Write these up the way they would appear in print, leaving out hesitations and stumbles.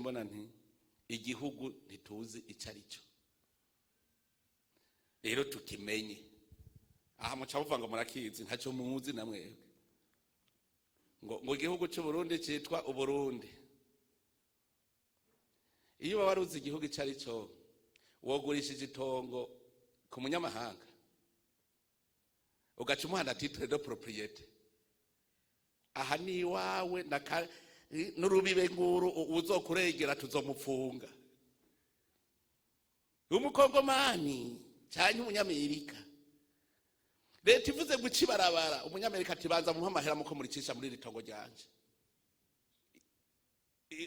mbona nti igihugu ntituzi ico ari cyo. Rero tukimenye. Aha muca muvuga ngo murakizi, ntacyo muzi na mwebwe. Ngo igihugu cy'u Burundi cyitwa Uburundi. Iyo uba waruzi igihugu ico ari cyo, wogurishije itongo ku munyamahanga, ugaca umuha na titre de propriété? Aha ni iwawe n'urubibe nguru, uzokurengera tuzomupfunga, umukongomani cyangwa umunyamerika. Leta ivuze guca ibarabara, umunyamerika ati: "Banza muhe amahera muko muricisha muri iri tongo ryanje."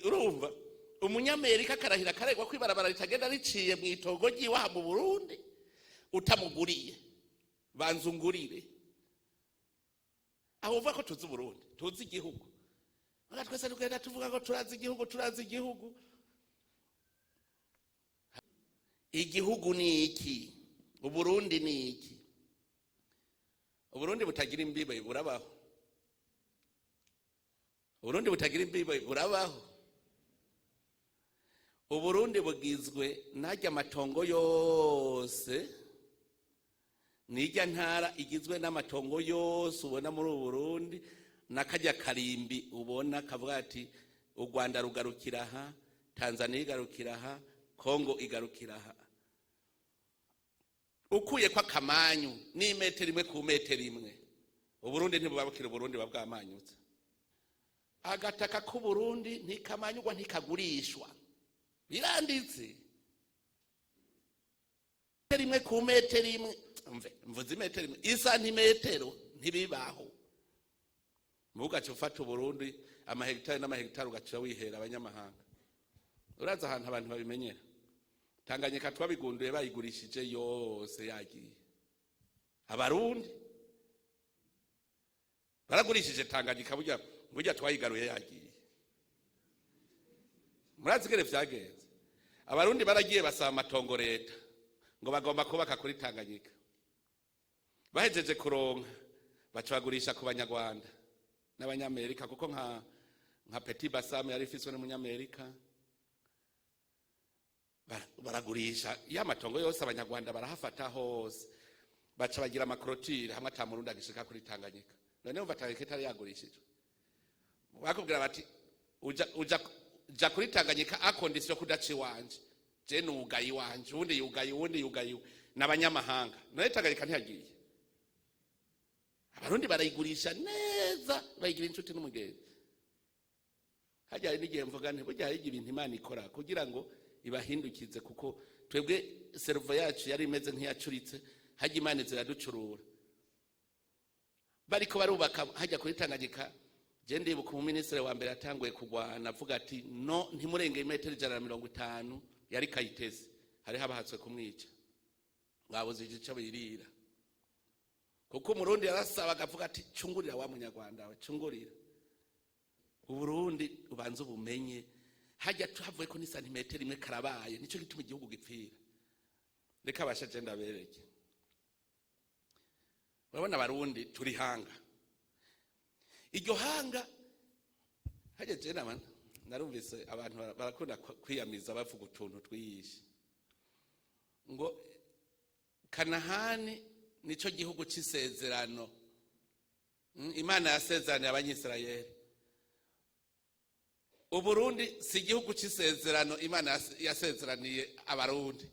Urumva umunyamerika akarahira akaregwa ko ibarabara ritagenda riciye mu itongo ry'iwaha mu Burundi utamuguriye. Banza ungurire. Aho uvuga ko tuzi Uburundi, tuzi igihugu? Muga twese tugenda tuvuga ngo turazi igihugu, turazi igihugu. Igihugu ni iki? Uburundi ni iki? Uburundi butagira imbibe burabaho? Uburundi butagira imbibe burabaho? Uburundi bugizwe n'arya matongo yose, n'irya ntara igizwe n'amatongo yose ubona muri ubu Burundi, n'akarya karimbi ubona kavuga ati u Rwanda rugarukira aha, Tanzania igarukira aha, Kongo igarukira aha. Ukuye ko akamanyu n'imetero imwe ku metero imwe, Uburundi ntibuba bukiri Uburundi, buba bwamanyutse. Agataka k'Uburundi ntikamanyurwa, ntikagurishwa, biranditse. Rimwe ku metero imwe, mve mvuze imetero imwe, isantimetero, ntibibaho. Mugaca ufata Uburundi, amahegitari n'amahegitari, ugaca wihera abanyamahanga. Uraza ahantu abantu babimenyera, Tanganyika twabigunduye bayigurishije yose, yagiye. Abarundi baragurishije Tanganyika, burya burya twayigaruye yagiye. Murazi ingene vyagenze? Abarundi baragiye basaba amatongo leta, ngo bagomba kubaka kuri Tanganyika. Bahejeje kuronka, baca bagurisha ku Banyarwanda n'Abanyamerika, kuko nka Petit Bassam yari ifiswe n'Umunyamerika. Baragurisha iyo amatongo yose, Abanyarwanda barahafata hose, baca bagira ama clôtures hamwe ata Murundi agishika kuri Tanganyika. None wumva Tanganyika itari yagurishijwe, bakubwira bati: Uja ja kuri Tanganyika à condition kudaca iwanje, je nugaye iwanje, uwundi yugaye, uwundi yugaye iwe." N'abanyamahanga. None Tanganyika ntiyagiye? Abarundi barayigurisha neza, bayigira inshuti n'umugenzi. Hajya hari n'igihe mvuga nti burya hari ibintu Imana ikora kugira ngo ibahindukize, kuko twebwe cerveau yacu yari imeze nk'iyacuritse. Hajya Imana ziraducurura. Bariko barubaka hajya kuri Tanganyika, je ndibuka umuminisitiri wa mbere yatanguye kurwana avuga ati: "No, ntimurenge imetero 150." Yari Kayitesi. Hariho abahatswe kumwica, babuze ico birira, kuko Umurundi yarasaba akavuga ati: "Cungurira wa Munyarwanda we, cungurira." Uburundi ubanza ubumenye. Hajya havuye ko ni santimetero imwe, karabaye. Nico gituma igihugu gipfira. Reka bashaje ndabereke. Urabona Abarundi turi hanga, iryo hanga hajya. Je nama narumvise abantu barakunda kwiyamiza, bavuga utuntu twiyishe, ngo Kanahani nico gihugu c'isezerano. Imana yasezeraniye Abanyisirayeli. Uburundi si igihugu c'isezerano Imana yasezeraniye Abarundi.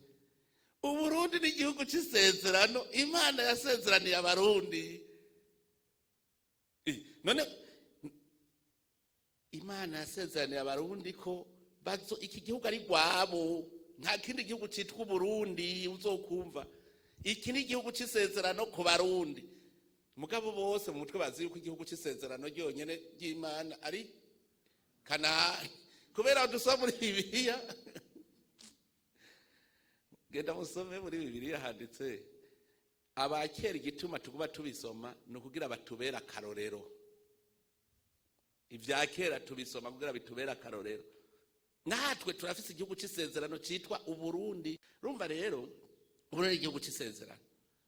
Uburundi ni igihugu c'isezerano Imana yasezeraniye Abarundi. None Imana yasezeraniye Abarundi ko bazo iki gihugu ari rwabo, nta kindi gihugu citwa Uburundi uzokumva. Iki ni igihugu c'isezerano ku Barundi. Mugabo bose mu mutwe bazi yuko igihugu c'isezerano ryonyene ry'Imana ari Kanahani, kubera dusoma muri Bibiliya. Genda musome muri Bibiliya, handitse abakera. Igituma tuguma tubisoma ni ukugira batubere akarorero. Ibya kera tubisoma kugira bitubere akarorero. Natwe turafise igihugu c'isezerano citwa Uburundi. Urumva rero, Uburundi ni igihugu c'isezerano.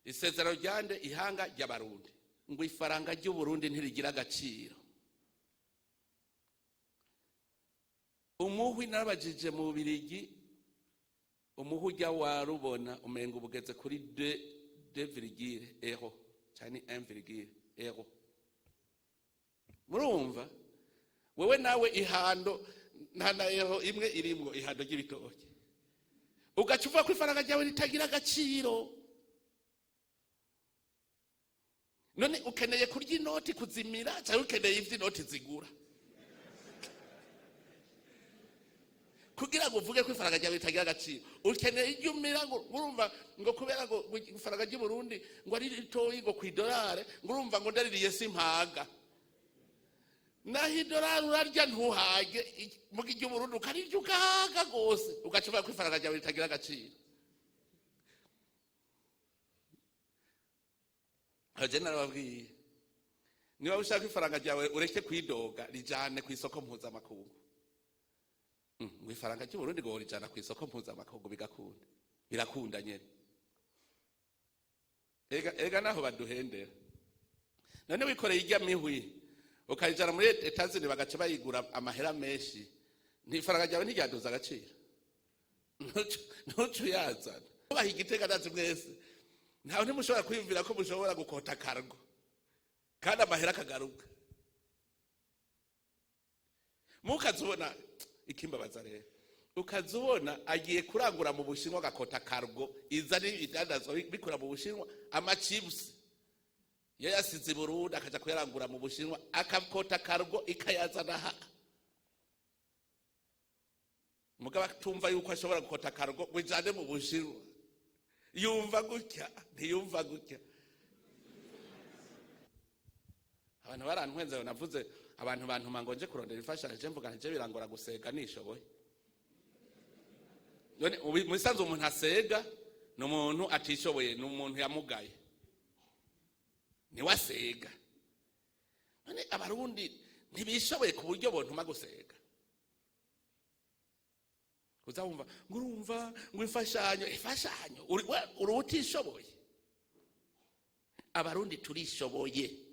Isezerano ryande? Ihanga ry'Abarundi. Ngo ifaranga ry'Uburundi ntirigira agaciro. Umuhwi, narabajije mu Bubirigi, umuhwi ujya warubona umenga ubugeze kuri 2 virgule euro cyane, 1 virgule euro. Murumva wewe nawe ihando nta na euro imwe irimwo, ihando ry'ibitoki, ugaca uvuga ko ifaranga ryawe ritagira agaciro. None ukeneye kurya inoti kuzimira, cyangwa ukeneye ivyo inoti zigura kugira ngo uvuge ko ifaranga ryawe ritagira agaciro? Ukeneye iryo umira, ngo urumva ngo kubera ngo ifaranga ry'i Burundi ngo ari ritoyi ngo kw'idolare, ngo urumva ngo ndaririye simpaga. Naho idolari urarya ntuhage, muga iryo Burundi ukarirya ugahaga rwose, ugaca uvuga ko ifaranga ryawe ritagira agaciro. Aje narababwiye, niba ushaka ifaranga ryawe ureke kwidoga, rijane ku isoko mpuzamakungu. Ngo ifaranga ry'u Burundi ngo rijana ku isoko mpuzamakungu bigakunda, birakunda nyene. Ega naho baduhendera. None wikoreye irya mihwi ukayijana muri Etazini, bagaca bayigura amahera menshi, ntifaranga ryawe ntiryaduza agaciro? Ntucu uyazana. Baha igitega ndazi mwese ntawe ntimushobora kwiyumvira ko mushobora gukota kargo kandi amahera akagaruka. Mukazubona ikimbabaza rero, ukazubona agiye kurangura mu Bushinwa, agakota kargo iza n'ibidandazwa bikura mu Bushinwa, amachipusi yayasize i Burundi akaja kuyarangura mu Bushinwa, akakota kargo ikayazana ha. Mugabo atumva yuko ashobora gukota kargo ngo ijane mu Bushinwa, yumva gutya, ntiyumva gutya. Abantu barantwenze, navuze abantu bantuma ngo nje kurondera imfashanyo, je mvuga nti je birangora gusega nishoboye. None mu bisanzwe umuntu asega ni umuntu atishoboye, ni umuntu yamugaye, niwe asega. None Abarundi ntibishoboye ku buryo bontuma gusega? Uzawumva ngo urumva ngo imfashanyo, imfashanyo, uri utishoboye. Abarundi turishoboye.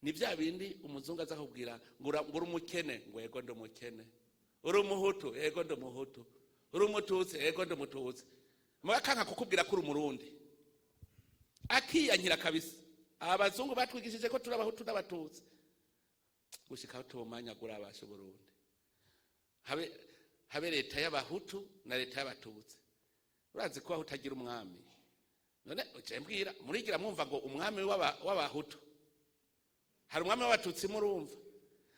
Ni bya bindi umuzungu aza akubwira ngo uri umukene, ngo yego ndi umukene. Uri umuhutu, yego ndi umuhutu. Uri umututsi, yego ndi umututsi. Mugakanka kukubwira ko uri umurundi, akiyankira kabisa. Abazungu batwigishije ko turi abahutu n'abatutsi, gushika aho tubumanyagura abasha Uburundi, habe leta y'abahutu na leta y'abatutsi. Urazi ko aho utagira umwami, none uce mbwira, murigira mwumva ngo umwami w'abahutu, hari umwami w'abatutsi, murumva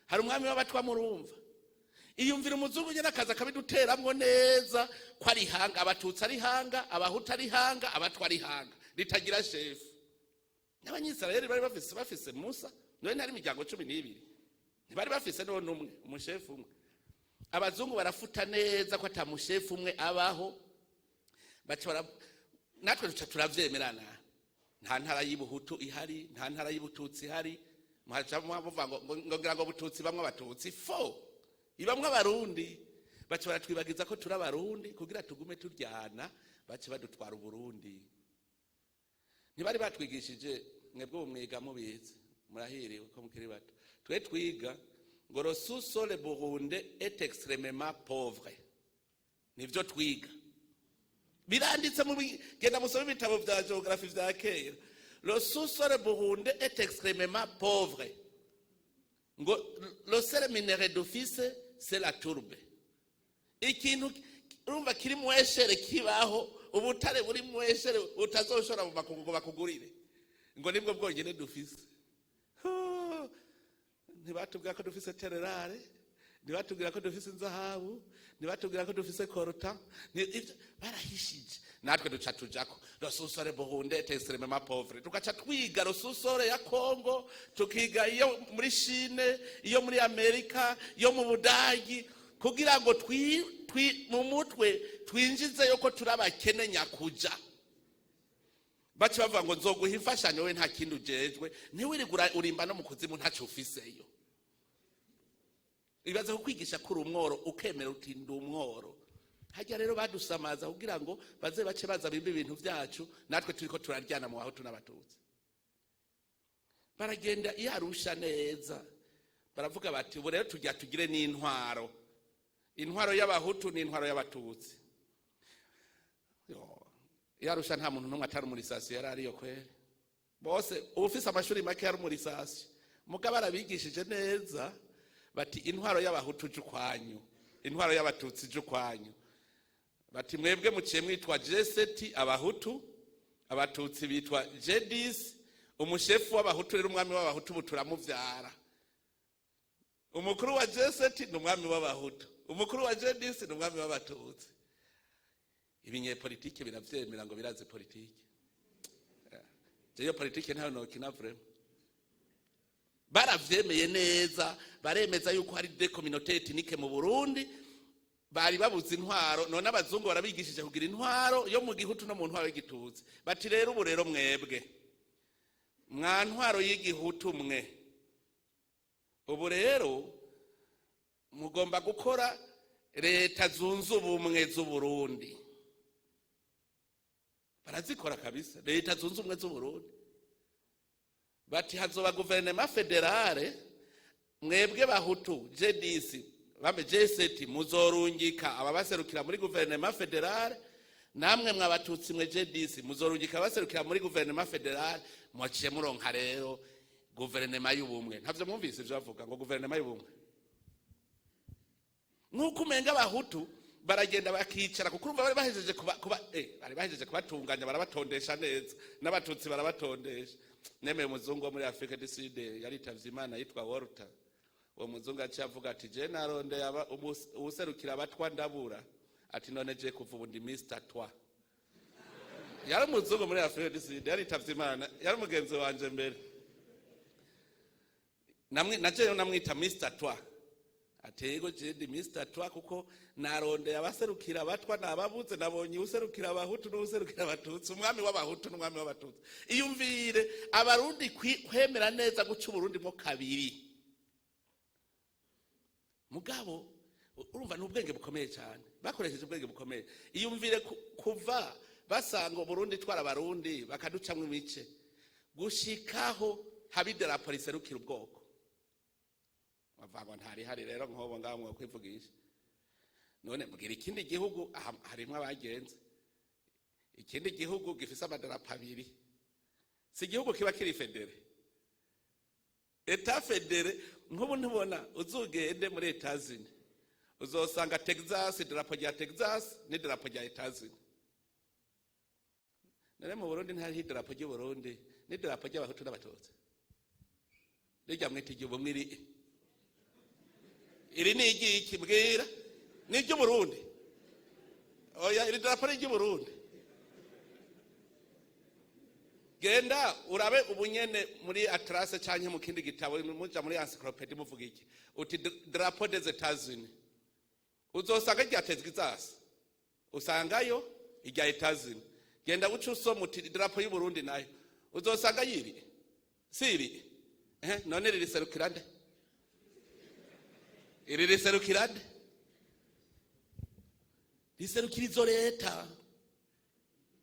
hari umwami w'abatwa, murumva iyumvira umuzungu nyine akaza akabiduteramwo neza ko ari hanga, abatutsi ari hanga, abahutu ari hanga, abatwa ari hanga, ritagira shefu. N'abanyisirayeli bari bafise Musa, none ntari imiryango 12, ntibari bafise none umwe, umushefu umwe? Abazungu barafuta neza ko ata mushefu umwe abaho, baca natwe duca turavyemerana. Nta ntara y'ubuhutu ihari, nta ntara y'ubututsi ihari. Muhaca muvuga ngo ngira ngo bututsi bamwe abatutsi fo ibamwe abarundi, baca baratwibagiza ko turi abarundi kugira tugume turyana, baca badutwara Uburundi. Ntibari batwigishije? Mwebwe ubu mwiga mubizi, murahiriwe ko mukiri bato. Twe twiga ngo le sous-sol burundais est extrêmement pauvre, nivyo twiga, biranditse mu genda musome ibitabo vya géographie vya kera. Le sous-sol burundais est extrêmement pauvre, ngo le seul minerai d'office, c'est la tourbe. Ikintu urumva kiri mweshere kibaho, ubutare buri mweshere utazoshora mu makungu ngo bakugurire, ngo nibwo bwonyene dufise. Ho, ntibatubwira ko dufise terres rares, ntibatubwira ko dufise inzahabu, ntibatubwira ko dufise coltan, ivyo barahishije. Natwe duca tujako le sous-sol burundais est extrêmement pauvre, tugaca twiga le sous-sol ya Congo, tukiga iyo muri Chine, iyo muri Amerika, iyo mu Budagi, kugira ngo mu mutwe twinjizeyo ko turi abakene nyakuja. Baca bavuga ngo nzoguha imfashanyo, we nta kindi ujejwe, ntiwirigura urimba no mu kuzimu ntaco ufiseyo. Ibaze kukwigisha kuri umworo, ukemera uti ndi umworo. Hajya rero badusamaza kugira ngo baze bace baza bimbe ibintu vyacu, natwe turiko turaryana mu bahutu n'abatutsi. Baragenda iyo Arusha neza. Baravuga bati: "Ubu rero tujya tugire n'intwaro, intwaro y'Abahutu n'intwaro y'Abatutsi." Yo, yarusha nta muntu n'umwe atari umurisasi yari ariyo kweri. Bose ufise amashuri make yari umurisasi, mugabo arabigishije neza bati: "Intwaro y'Abahutu je ukwanyu, intwaro y'Abatutsi je ukwanyu." Bati: "Mwebwe muciye mwitwa G7 Abahutu, Abatutsi bitwa G10. Umushefu w'Abahutu rero, umwami w'Abahutu, ubu turamuvyara. Umukuru wa G7 ni umwami w'Abahutu, umukuru wa G10 ni umwami w'Abatutsi." Ibinyepolitike biravyemera ngo biraze politike. Jeyo politike ntayo nokina vraiment. Baravyemeye neza, baremeza yuko hari des communautés ethniques mu Burundi. Bari babuze intwaro, none abazungu barabigishije kugira intwaro yo mu Gihutu no mu ntwaro y'Igitutsi. Bati: "Rero ubu rero mwebwe mwa ntwaro y'Igihutu mwe, ubu rero mugomba gukora Leta Zunze Ubumwe z'Uburundi." Barazikora kabisa, Leta Zunze Ubumwe z'Uburundi. Bati: "Hazoba gouvernement fédéral. Mwebwe Bahutu G10 bambe G7 muzorungika ababaserukira muri gouvernement fédéral, namwe mwabatutsi mwe G10 muzorungika abaserukira muri gouvernement fédéral. Mwaciye muronka rero guverinoma y'ubumwe." Ntavyo mwumvise ivyo bavuga ngo guverinoma y'ubumwe? Nk'uko umenga Abahutu baragenda bakicara, kuko urumva bari bahejeje kuba bari bahejeje kubatunganya, barabatondesha neza, n'Abatutsi barabatondesha. Nemeye umuzungu wo muri Afrique du Sud yaritavye Imana yitwa Walter. Uwo muzungu aciye avuga ati: "Je narondeye uwuserukira Abatwa ndabura." Ati: "None je kuva ubu ndi Mr Twa." Yari umuzungu muri Afrique du Sud, yaritavye Imana, yari umugenzi wanje mbere. Namwe na jewe namwita Mr Twa. Ati: "Yego, je ndi Mr Twa kuko narondeye abaserukira Abatwa nababuze, nabonye uwuserukira Abahutu n'uwuserukira Abatutsi, umwami w'Abahutu n'umwami w'Abatutsi." Iyumvire Abarundi kwemera neza guca Uburundi mo kabiri. Mugabo urumva ni ubwenge bukomeye cyane, bakoresheje ubwenge bukomeye. Iyumvire kuva basanga Uburundi twara Abarundi bakaducamwo imice, gushikaho haba idarapo riserukira ubwoko. Bavuga ngo ntarihari rero, nk'ubu ngaho mwokwivugisha. None mbwira ikindi gihugu aha harimwo abagenzi, ikindi gihugu gifise amadarapo abiri. Si igihugu kiba kiri fédéré, État fédéré. Nk'ubu ntubona, uzugende muri Etazini uzosanga Texas, idarapo rya Texas n'idarapo rya Etazini. None mu Burundi ntihariho idarapo ry'Uburundi n'idarapo ry'Abahutu n'Abatutsi? Rirya mwita iry'ubumwe, iri iri ni iry'iki? Mbwira, ni iry'Uburundi? Oya, iri darapo ni iry'Uburundi. Genda urabe ubunyene muri atlas canke mu kindi gitabo, muja muri encyclopédie, muvuga iki uti "drapeau des États-Unis", uzosanga rya Texas, usangayo irya États-Unis. Genda uce usoma uti "drapeau y'Uburundi", nayo uzosanga yiri siri. None riri serukira nde? Iri riserukira nde? Riserukira izo leta.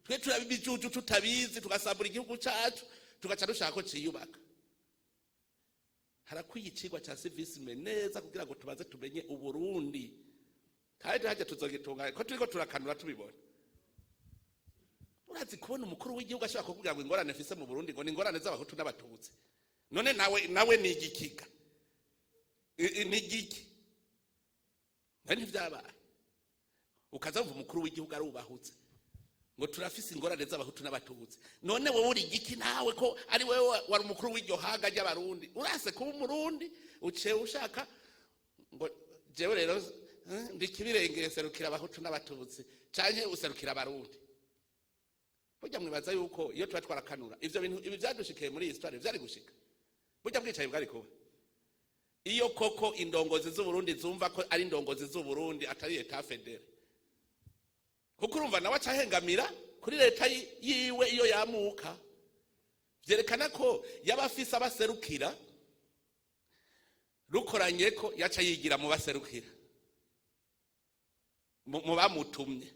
Twe turaba ibijuju tutabizi, tugasambura igihugu cacu, tugaca dushaka ko ciyubaka. Harakwiye icigwa ca civisme neza kugira ngo tubaze tumenye Uburundi, kandi hajya tuzogitunga ko turiko turakanura tubibona. Urazi kubona umukuru w'igihugu ashobora kukubwira ngo ingorane mfise mu Burundi ngo ni ingorane z'Abahutu n'Abatutsi? None nawe ni igikiga? Ni igiki? None ntivyabaye ukaza wumva umukuru w'igihugu arubahutse ngo turafise ingorane z'Abahutu n'Abatutsi? None wowe uri igiki nawe, ko ari wewe wari umukuru w'iryo hanga ry'Abarundi? Urase kuba Umurundi, uciye ushaka ngo jewe rero ndi kibirengeye, serukira Abahutu n'Abatutsi canke userukira Abarundi? Burya mwibaza yuko iyo tuba twarakanura ivyo bintu, ibi vyadushikiye muri iyi histoire vyari gushika? Burya bwicaye bwari kuba iyo koko indongozi z'Uburundi zumva ko ari indongozi z'Uburundi, atari État fédéré? Kuko urumva nawe acahengamira kuri leta yiwe iyo yamuka. Vyerekana ko yaba afise abaserukira, rukoranye ko yaca yigira mu baserukira, mu bamutumye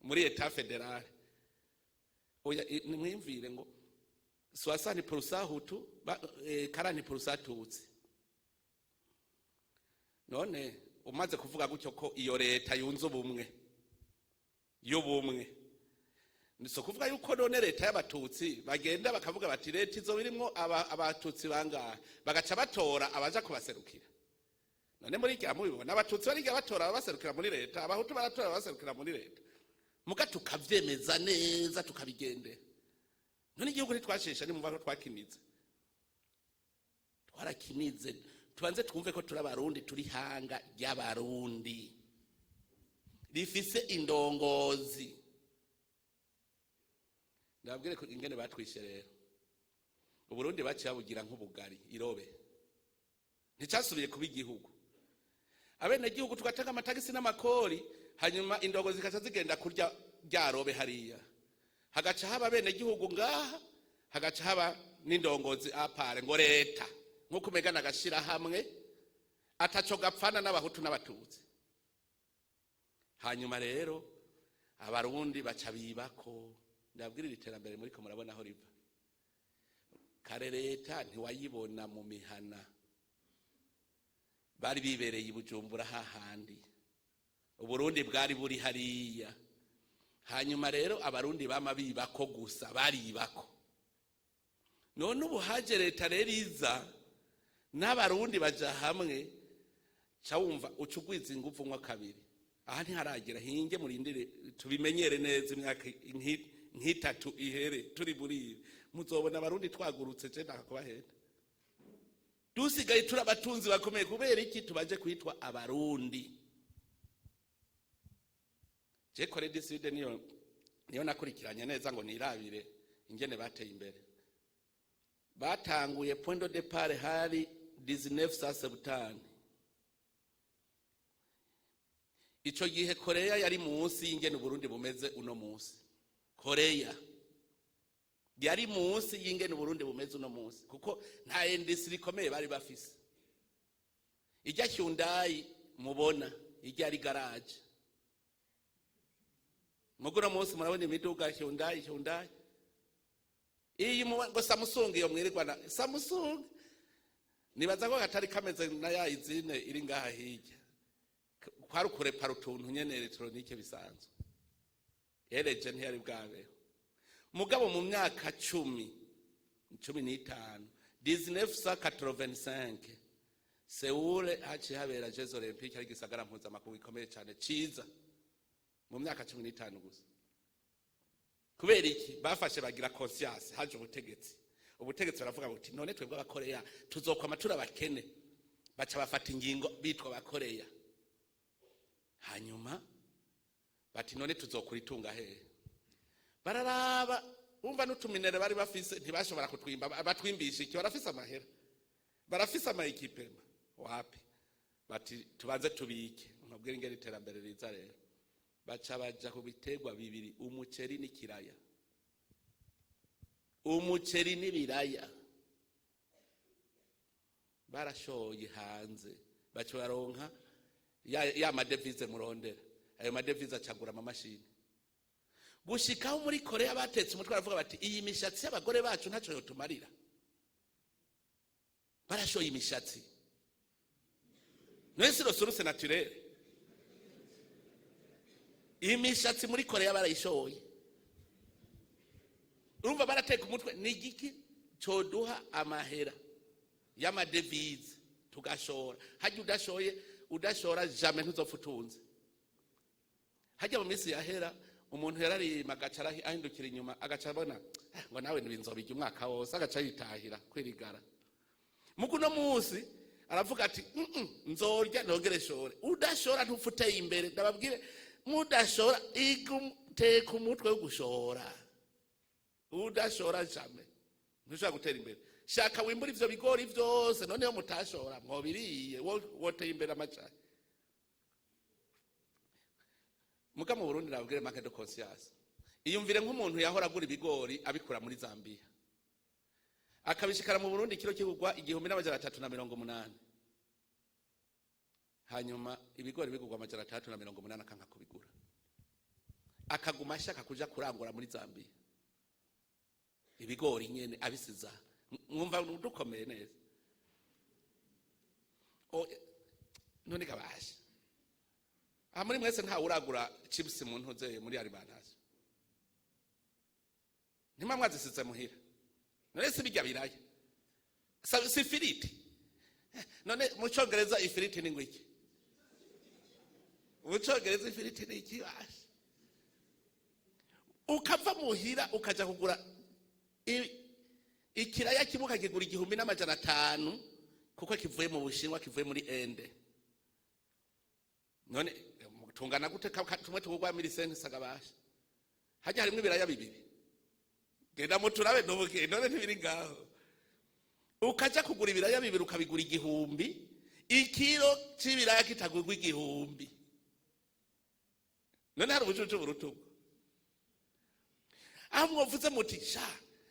muri État fédéral. Oya, nimwiyumvire ngo 60% Hutu, 40% Tutsi. None umaze kuvuga gutyo ko iyo leta yunze ubumwe y'ubumwe, so kuvuga yuko none leta y'Abatutsi bagenda bakavuga bati leta izo birimwo Abatutsi bangahe, bagaca batora abaja kubaserukira. None muri rya mubibona, Abatutsi bariga batora ababaserukira muri leta, Abahutu baratora ababaserukira muri leta, muga tukavyemeza neza, tukabigendera. None igihugu ntitwashesha? Nimumva ko twakimize, twarakimize. Tubanze twumve ko turi Abarundi, turi hanga ry'Abarundi rifise indongozi. Ndababwire ko ingene batwishe rero Uburundi, baciye babugira nk'ubugari irobe, nticyasubiye kuba igihugu. Abenegihugu tugatanga amatagisi n'amakori, hanyuma indongo zikaca zigenda kurya rya robe hariya, hagaca haba abenegihugu ngaha, hagaca haba n'indongozi à part, ngo leta, nk'uko umegana agashira hamwe ataco gapfana n'Abahutu n'Abatutsi. Hanyuma rero Abarundi baca bibako. Ndabwirira, iterambere muriko murabona aho riva. Kare leta ntiwayibona mu mihana, bari bibereye i Bujumbura hahandi, Uburundi bwari buri hariya. Hanyuma rero Abarundi bama bibako gusa, baribako. None ubu haje leta rero iza n'Abarundi baja hamwe, ca wumva uca ugwiza inguvu nko kabiri. Aha ntiharagera, hinge murindire tubimenyere neza, imyaka nk'itatu ihere turi muri ibi, muzobona Abarundi twagurutse. Je ndakakubahenda, dusigaye turi abatunzi bakomeye. Kubera iki? Tubaje kwitwa Abarundi. Je Corée du Sud niyo nakurikiranye neza ngo nirabire ingene bateye imbere. Batanguye, point de départ hari 1970. Ico gihe Korea yari munsi y'ingene Uburundi bumeze uno munsi. Korea yari munsi y'ingene Uburundi bumeze uno munsi, kuko nta industrie ikomeye bari bafise. Ijya Hyundai mubona ijya ari garage. Muguno munsi murabona imiduga Hyundai, Hyundai iyi ngo Samsung, iyo mwirirwa na Samsung, nibaza ko katari kameze na ya izine iri ngaha hirya, kwari ukurepara utuntu nyene électronique bisanzwe. Ereje ntiyari bwabeho. Mugabo mu myaka 10, 15, 1985, Seoul haciye habera Jeux Olympiques, ari igisagara mpuzamakungu gikomeye cyane ciza, mu myaka 15 gusa. Kubera iki? Bafashe bagira conscience, haje ubutegetsi. Ubutegetsi baravuga buti: "None twebwe Abakoreya tuzokwama turi abakene?" Baca bafata ingingo bitwa Abakoreya. Hanyuma bati: "None tuzokura itunga hehe?" Bararaba, bumva n'utuminere bari bafise ntibashobora kutwimba. Batwimbisha iki? Barafise amahera, barafise ama équipements, wapi. Bati: "Tubanze tubike." Nkabwira ingene iterambere riza rero. Baca baja ku biterwa bibiri, umuceri n'ikiraya. Umuceri n'ibiraya barashoye hanze, baca baronka ya ma devises. Murondera ayo ma devises, acagura amamashini. Gushikaho muri Korea batetse umutwe, baravuga bati: "Iyi mishatsi y'abagore bacu ntacyo yotumarira." Barashoye imishatsi. None si ressource naturelle? Imishatsi muri Korea barayishoye. Urumva barateka umutwe: ni igiki coduha amahera y'ama devises tugashora? Hajya udashoye, udashora, jamais ntuzopfa utunze. Hajya mu minsi yahera umuntu yararima, agaca ahindukira inyuma, agaca abona, "Ah, ngo nawe ntibinzobirya umwaka wose," agaca yitahira kwirigara. Mugu uno munsi aravuga ati: Nzorya nongere shore." Udashora ntupfa uteye imbere. Ndababwire, mudashora, teka umutwe wo gushora. Udashora jamais ntushobora gutera imbere. Shaka wimbura ivyo bigori vyose. Noneho mutashora mwobiriye, woteye imbere amacari. Muga mu Burundi, nabwire, manque de conscience. Iyumvire nk'umuntu yahora agura ibigori abikura muri Zambia, akabishikara mu Burundi, kiro kigurwa 1380, hanyuma ibigori bigurwa 680, akanka kubigura, akaguma ashaka kuja kurangura muri Zambia ibigori nyene abisiza. Mwumva dukomeye neza. None kabasha, aha muri mwese ntawe uragura chips mu ntuze muri alimentation? Ntimwa mwazisize muhira? None si bijya biraya, si ifiriti? None mu Cyongereza ifiriti ni ngwiki? Mu Cyongereza ifiriti ni iki? Basha, ukava muhira ukaja kugura ikiraya kimwe, ukakigura 1500 kuko kivuye mu Bushinwa, kivuye muri Inde. None tungana gute? Tumwe tugurwa 1500. Sagabasha, hajya harimwo ibiraya bibiri. Genda muturabe nubuke. None ntibiri ngaho? Ukaja kugura ibiraya bibiri, ukabigura 1000, ikiro c'ibiraya kitagurwa 1000. None hari ubucucu buruta ubwo? Aho mwovuze muti: "Sha,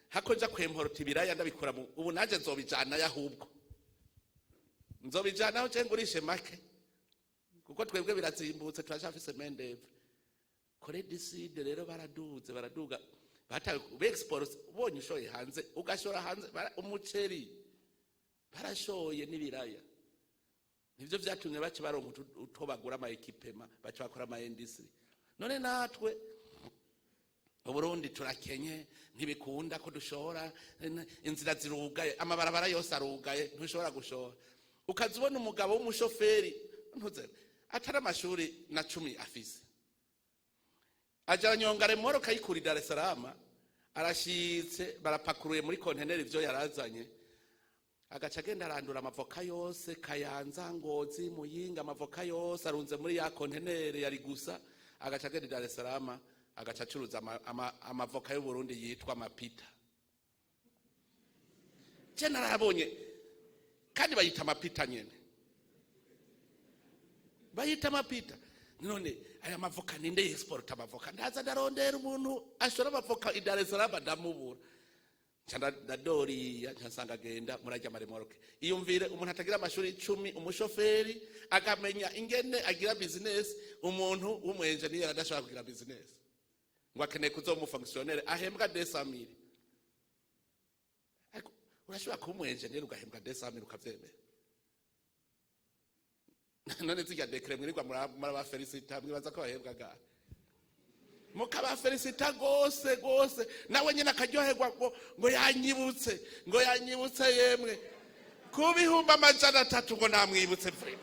hako nja kwemporota ibiraya, ndabikora mu ubu nanje nzobijanayo, ahubwo nzobijanaho nce ngurishe make, kuko twebwe birazimbutse, turacafise main d'œuvre." Corée du Sud rero baraduze, baraduga, batawe export. Ubonye ushoye hanze, ugashora hanze umuceri, barashoye n'ibiraya. Nivyo vyatumye baca baronka utwo bagura, ama équipements, baca bakora ama industrie. None natwe Uburundi turakenye, ntibikunda ko dushora, inzira zirugaye, amabarabara yose arugaye, ntushobora gushora. Ukaza ubona umugabo w'umushoferi, ntuze, atari amashuri na 10 afise, aja nyonga remorque ayikura i Dar es Salaam, arashitse, barapakuruye muri konteneri ivyo yarazanye, agaca agenda arandura amavoka yose, Kayanza, Ngozi, Muyinga, amavoka yose arunze muri ya konteneri yari gusa, agaca agenda i Dar es Salaam, agaca acuruza amavoka y'Uburundi yitwa amapita. Je narabonye, kandi bayita amapita nyene, bayita amapita. None aya mavoka ninde exporta amavoka? Ndaza ndarondera umuntu ashora amavoka i Dar es Salaam, ndamubura. Nca ndadoriya, nca nsanga agenda murajya ama remorque. Iyumvire umuntu atagira amashuri 10, umushoferi, akamenya ingene agira business, umuntu w'umu engineer adashobora kugira business, ngo akeneye kuzoba umu fonctionnaire ahembwa 200 000. Ariko urashobora kuba umu engineer ugahembwa 200 000, ukavyemera? None zirya décrets mwirirwa murabafelicita, mwibaza ko bahembwa gare? Mukabafelicita gose gose, nawe nyine akaryoherwa ngo yanyibutse, ngo yanyibutse yemwe, ku 300 000, ngo namwibutse vraiment.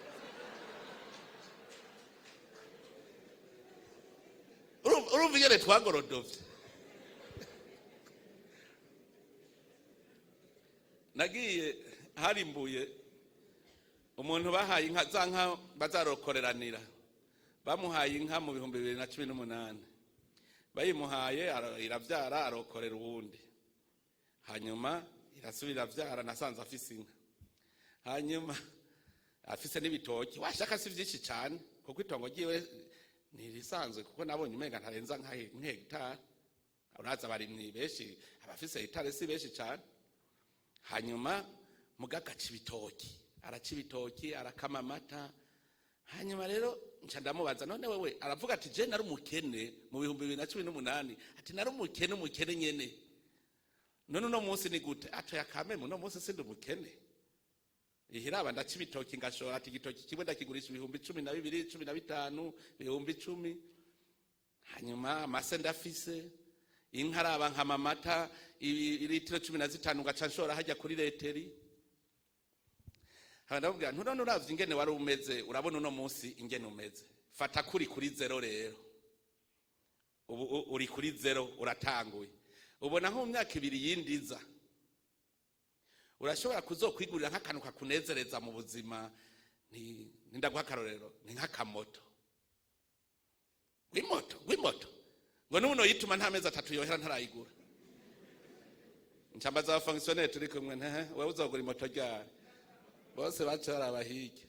Urumva ingene twagorodovye? Nagiye harimbuye umuntu bahaye inka, za nka bazarokoreranira. Bamuhaye inka mu 2018, bayimuhaye iravyara, arokorera uwundi, hanyuma irasubira iravyara. Nasanze afise inka, hanyuma afise n'ibitoki, washaka si vyinshi cane, kuko itongo ryiwe ntirisanzwe, kuko nabonye umenga ntarenza nka hegitari. Uraza abarimyi benshi, abafise hegitari si benshi cane. Hanyuma muga agaca ibitoki, araca ibitoki, arakama amata. Hanyuma rero nca ndamubaza: "None wewe?" Aravuga ati: "Je nari umukene mu 2018." Ati: "Nari umukene, umukene nyene. None uno munsi ni gute?" Atoya kameme, uno munsi sindi umukene. Ihiraba ndaca ibitoki ngashora. Ati: "Igitoki kimwe ndakigurisha 12,000, 15, 10,000. Hanyuma amase ndafise, inka araba nkama amata litiro 15, ngaca nshora hajya kuri laiterie." Haba ndamubwira: "Nturabona, uravye ingene wari umeze, urabona uno munsi ingene umeze. Fata kuri zéro rero, ubu uri kuri zéro, uratanguye. Ubona nko mu myaka 2 yindiza urashobora kuzokwigurira nk'akantu kakunezereza mu buzima." Ni ndaguha akarorero, ni nk'akamoto. W'imoto, w'imoto, ngo n'ubu yituma nta mezi 3 yohera ntarayigura. Ncambaza aba fonctionnaires turi kumwe: "Ntehe, wewe uzogura imoto ryari?" Bose baca baraba hirya.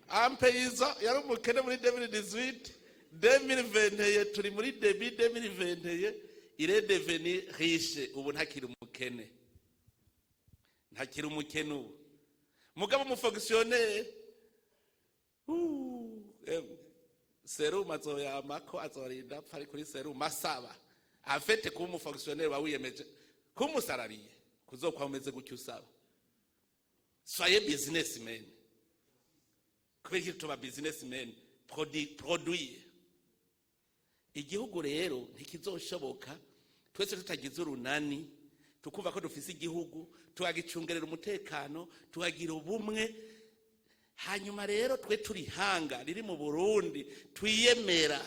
Ampeiza yari umukene muri 2018, 2021, turi muri début 2021, il est devenu riche. Ubu ntakiri umukene, ntakiri umukene ubu. Mugabo umu fonctionnaire, sérum azoyamako, azorinda apfa ari kuri sérum asaba afete. Kuba umu fonctionnaire uba wiyemeje kuba umu salarié, kuzokwa umeze gutyo usaba. Soyez businessman. Kubera iki tuba businessmen? Produire. Igihugu rero ntikizoshoboka twese tutagize urunani, tukumva ko dufise igihugu, tukagicungerera umutekano, tukagira ubumwe. Hanyuma rero twe turi hanga riri mu Burundi, twiyemera,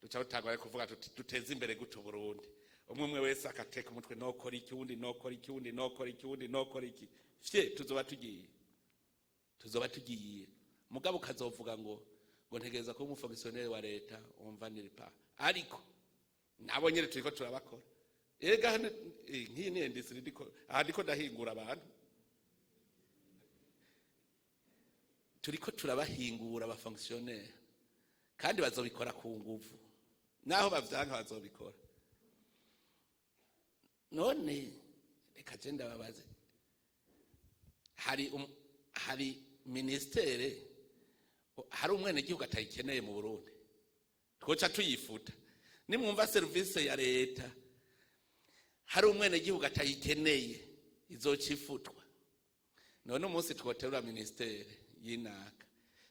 duca dutangura kuvuga tuti: "Duteze imbere gute Burundi?" Umwe umwe wese akateka umutwe: "Nokora iki?" Uwundi: "Nokora iki?" Uwundi: "Nokora iki?" Uwundi: "Nokora iki?" Fye, tuzoba tugiye, tuzoba tugiye. Mugabo ukazovuga ngo ntegereza kuba umufonctionnaire wa leta, umva niripa. Ariko nabo nyene turiko turabakora. Ega hano, nk'iyi ni industrie, ndiko aha, ndiko ndahingura abantu, turiko turabahingura abafonctionnaire, kandi bazobikora ku nguvu, naho bavyanka bazobikora. None reka je ndababaze: hari ministère hari umwenegihugu atayikeneye mu Burundi? Twoca tuyifuta. Nimwumva service ya leta hari umwenegihugu atayikeneye, izoca ifutwa. None umunsi twoterura ministère y'inaka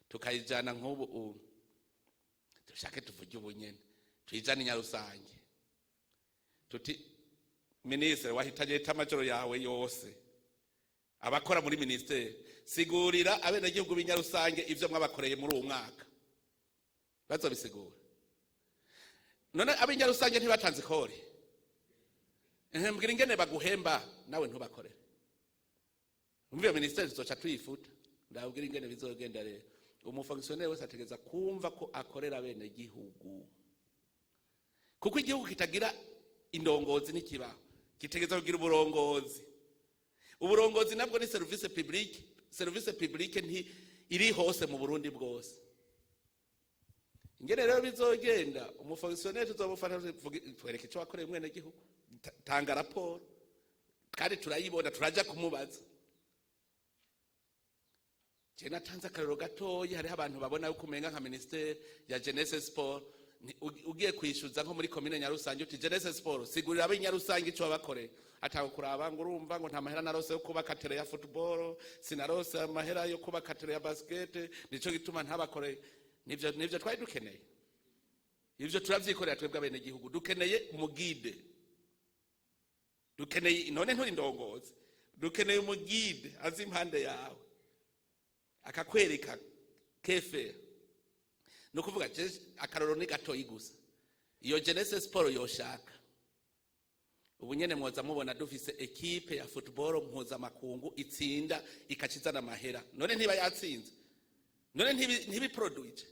tukayijana, nk'ubu ubu dushake tuvuge ubunyene, tuyijane i Nyarusange, tuti: "Minisitiri wahitanye état-major yawe yose, abakora muri ministère, sigurira abenegihugu b'Inyarusange ivyo mwabakoreye muri uwo mwaka." Bazobisigura? None ab'Inyarusange ntibatanze ikori? Ehe, mbwira ingene baguhemba nawe ntubakorere. Umva, iyo ministère tuzoca tuyifuta. Ndabwira ingene bizogenda rero: umufonctionnaire wese ategeza kumva ko akorera abenegihugu, kuko igihugu kitagira indongozi n'ikibaho. Kitegeza kugira uburongozi. Uburongozi nabwo ni service publique. Service publique nti iri hose mu Burundi bwose. Ingene rero bizogenda, umufonctionnaire tuzomufata: "Twereke icyo wakoreye umwenegihugu, tanga raporo." Kandi turayibona, turaja kumubaza. Je natanze akarero gatoyi: hariho abantu babona yuko umenga nka ministère ya jeunesse, sport, ugiye kwishyuza nko muri komine Nyarusange, uti: "Jeunesse, sport, sigurira ab'Inyarusange icyo wabakoreye." Atanga kuraba ngo: "Urumva," ngo, "nta mahera narose yo kubaka terrain ya football, sinarose amahera yo kubaka terrain ya basket, nico gituma ntabakoreye." Nivyo twari dukeneye? Ivyo turavyikorera twebwe abenegihugu. Dukeneye umuguide, dukeneye, none nturi ndongozi, dukeneye umuguide azi impande yawe akakwereka kefe. Ni ukuvuga akarorero ni gatoyi gusa. Iyo jeunesse, sport yoshaka, ubu nyene mwoza mubona dufise équipe ya football mpuzamakungu itsinda, ikacizana amahera. None ntiba yatsinze? None ntibiproduije?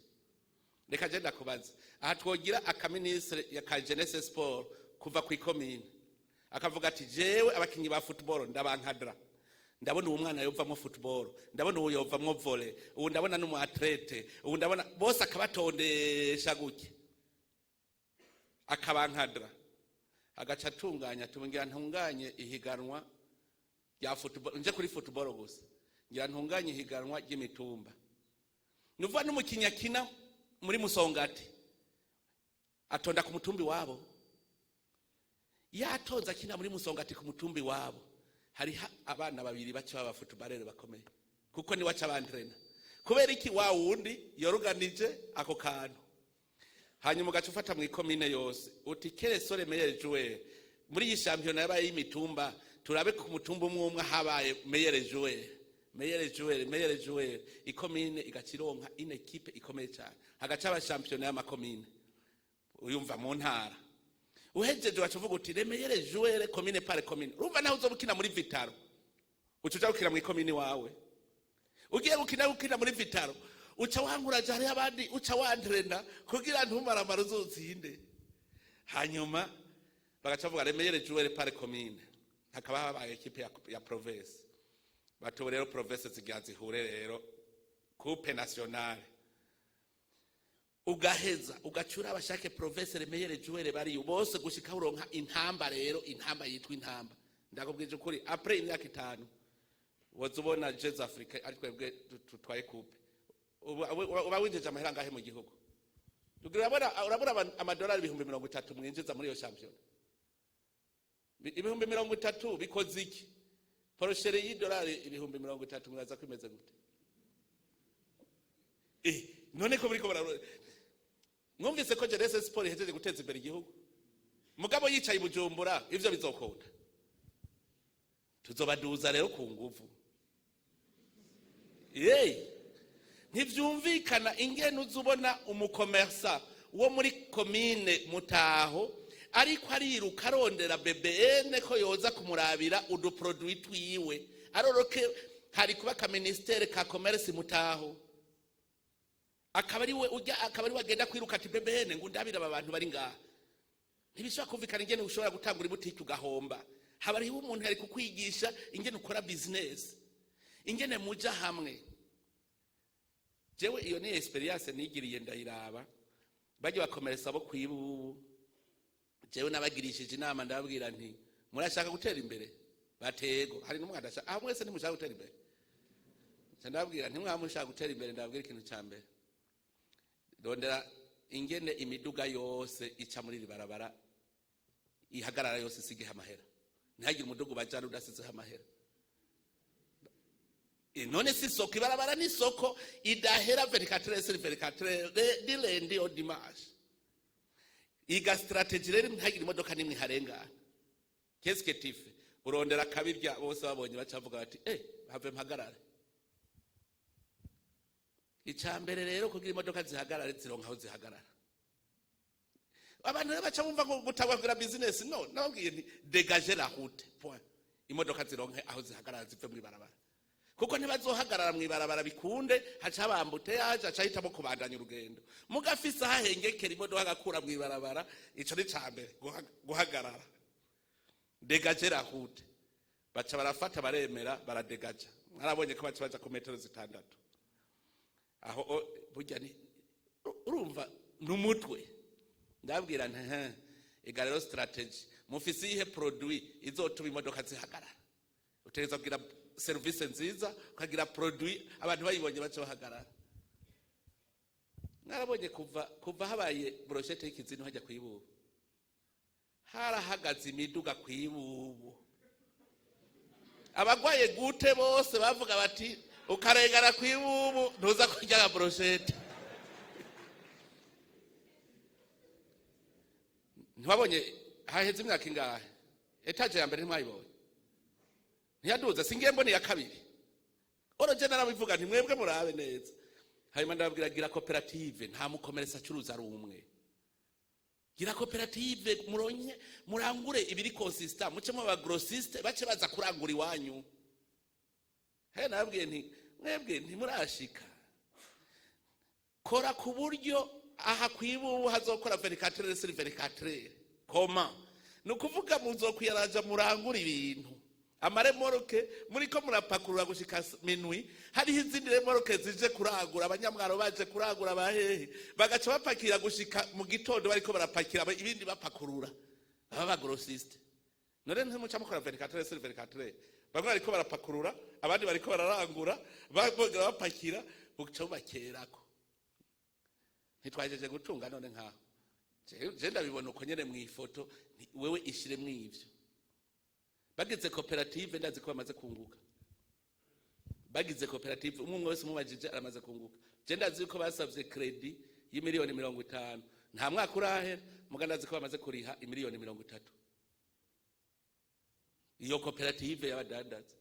Reka je ndakubaza: aha twogira akaministre ka jeunesse, sport kuva ku ikomine, akavuga ati: "Jewe abakinyi ba football ndabankadra, ndabona uwo mwana yovamwo football, ndabona uwo yovamwo volley, ubu ndabona n'umu athlète, ubu ndabona bose," akabatondesha gutya, akabankadra, agaca atunganya, tubwira: "Ntunganye ihiganwa rya football, nje kuri football gusa, ngira ntunganye ihiganwa ry'imitumba." Nuvuga n'umukinnyi akina muri Musongati atonda ku mutumbi wabo. Yatonze akina muri Musongati, ku mutumbi wabo hariho abana babiri baca baba footballeur bakomeye, kuko niwe aca abantrena. Kubera iki? Wa wundi yoruganije ako kantu. Hanyuma ugaca ufata mu ikomine yose, uti: "Quels sont les meilleurs joueurs muri iyi shampiyona yabaye y'imitumba?" Turabe ku mutumba umwe umwe habaye meilleur joueur, meilleur joueur, meilleur joueur. Ikomine igaca ironka une équipe ikomeye cyane, hagaca aba shampiyona y'amakomine. Uyumva mu ntara uhejeje, waca uvuga uti: "Les meilleurs joueurs commune par commune." Urumva, naho uzoba ukina muri Vital'O, uca uja gukina mu ikomine wawe. Ugiye gukina muri Vital'O, uca wankuraje, hariho abandi uca wantrena kugira ntumaramara uzotsinde. Hanyuma bagaca bavuga: "Les meilleurs joueurs par commune." Hakaba habaye équipe ya province. Batubu rero province zigira zihure rero coupe nationale. Ugaheza ugacura abashake province, les meilleurs joueurs bariyo bose, gushika uronka intamba. Rero intamba yitwa intamba. Ndakubwije ukuri, après imyaka 5 woza ubona Jeux Africains ari twebwe tutwaye coupe. Uba winjije amahera angahe mu gihugu? Urabona amadolari 30,000 mwinjiza muri iyo shampiyona. 30,000 bikoze iki? Porcherie y'idolari 30,000, muraza ko imeze gute? None ko buriko mwumvise ko Jeunesse Sport ihejeje guteza imbere igihugu, mugabo yicaye i Bujumbura, ivyo bizokunda? Tuzobaduza rero ku nguvu. Yeee, ntivyumvikana ingene uza ubona umu commerçant wo muri komine Mutaho ariko ariruka arondera BBN ko yoza kumurabira udu produits twiwe, aroroke hari kuba ka ministère ka commerce Mutaho, akaba ari we ujya, akaba ari we agenda kwiruka ati: "BBN, ngo ndabira aba bantu bari ngaha." Ntibishobora kumvikana ingene ushobora gutangura ibutiki ugahomba. Haba hariho umuntu yari kukwigisha ingene ukora business, ingene muja hamwe. Jewe iyo ni expérience nigiriye, ndayiraba. Bajya bakomeretsa bo kwibubu, jewe nabagirishije inama, ndababwira nti: "Murashaka gutera imbere?" Batego hari n'umwe adashaka aho. "Mwese ntimushaka gutera imbere?" Nca ndababwira nti: "Mwaba mushaka gutera imbere, ndababwira ikintu cya mbere: rondera ingene imiduga yose ica muri iri barabara ihagarara yose, isigeho amahera. Ntihagire umuduga ubajana udasizeho amahera." None si isoko? Ibarabara ni isoko idahera, 24 sur 24, du lundi au dimanche. Iga stratégie rero, ntihagire imodoka n'imwe iharengana. Qu'est-ce que tu fais? Urondera akabirya, bose babonye bacavuga bati: "Eh, have mpagarare." Icya mbere rero, kugira imodoka zihagarare, zironka aho zihagarara. Abantu rero baca bumva ngo gutangwa business. No nababwiye nti: "Dégagez la route, point. Imodoka zironke aho zihagarara, zive mu ibarabara, kuko ntibazohagarara mu ibarabara bikunde. Haca haba embouteillage, haca hitamo kubandanya urugendo. Mugafise aho ahengekera imodoka, agakura mu ibarabara." Ico ni ca mbere, guhagarara, dégager la route. Baca barafata, baremera, baradegaja. Mwarabonye ko baca baja ku metero 6 aho. Burya ni urumva ni umutwe. Ndabwira nti: "He, ega rero stratégie, mufise iyihe produit izotuma imodoka zihagarara?" Utegereza kugira serivisi nziza, ukagira produit abantu bayibonye baca bahagarara. Mwarabonye kuva habaye brochette y'ikizinu hajya kwibubu, harahagaze imiduga kwibubu. Abagwaye gute bose bavuga bati: "Ukarengana kwibubu, ntuza kurya nka brochette." Ntiwabonye haheze imyaka ingahe étage ya mbere ntimwayibonye, ntiyaduze? Singiye mbona iya kabiri. Oroje narabivuga nti: "Mwebwe murabe neza." Hanyuma ndababwira: "Gira koperative. Nta mu commerçant acuruza ari umwe. Gira koperative, muronye murangure ibiri consistant, muce mu ba grossistes, bace baza kurangura iwanyu." He, nababwiye nti: "Mwebwe ntimurashika. Kora ku buryo aha kwibubu hazokora 24 sur 24. Koma ni ukuvuga muzokwiyaraja murangura ibintu, ama remorques muriko murapakurura gushika minuit, hariho izindi remorques zije kurangura, abanyamwaro baje kurangura, bahehe, bagaca bapakira gushika mu gitondo, bariko barapakira ibindi bapakurura, baba ba grossistes. None ntimuca mukora 24 sur 24? Bamwe bariko barapakurura, abandi bariko bararangura, bongera bapakira, buca bubakerako. Ntitwajeje gutunga?" None nkaho je ndabibona uko nyene mw'ifoto. Wewe ishiremwo ivyo. Bagize koperative, ndazi ko bamaze kunguka. Bagize koperative, umwe umwe wese umubajije aramaze kunguka. Je ndazi ko basavye crédit y'imiliyoni 50, nta mwaka urahera, muga ndazi ko bamaze kuriha imiliyoni 30, iyo koperative y'abadandaza.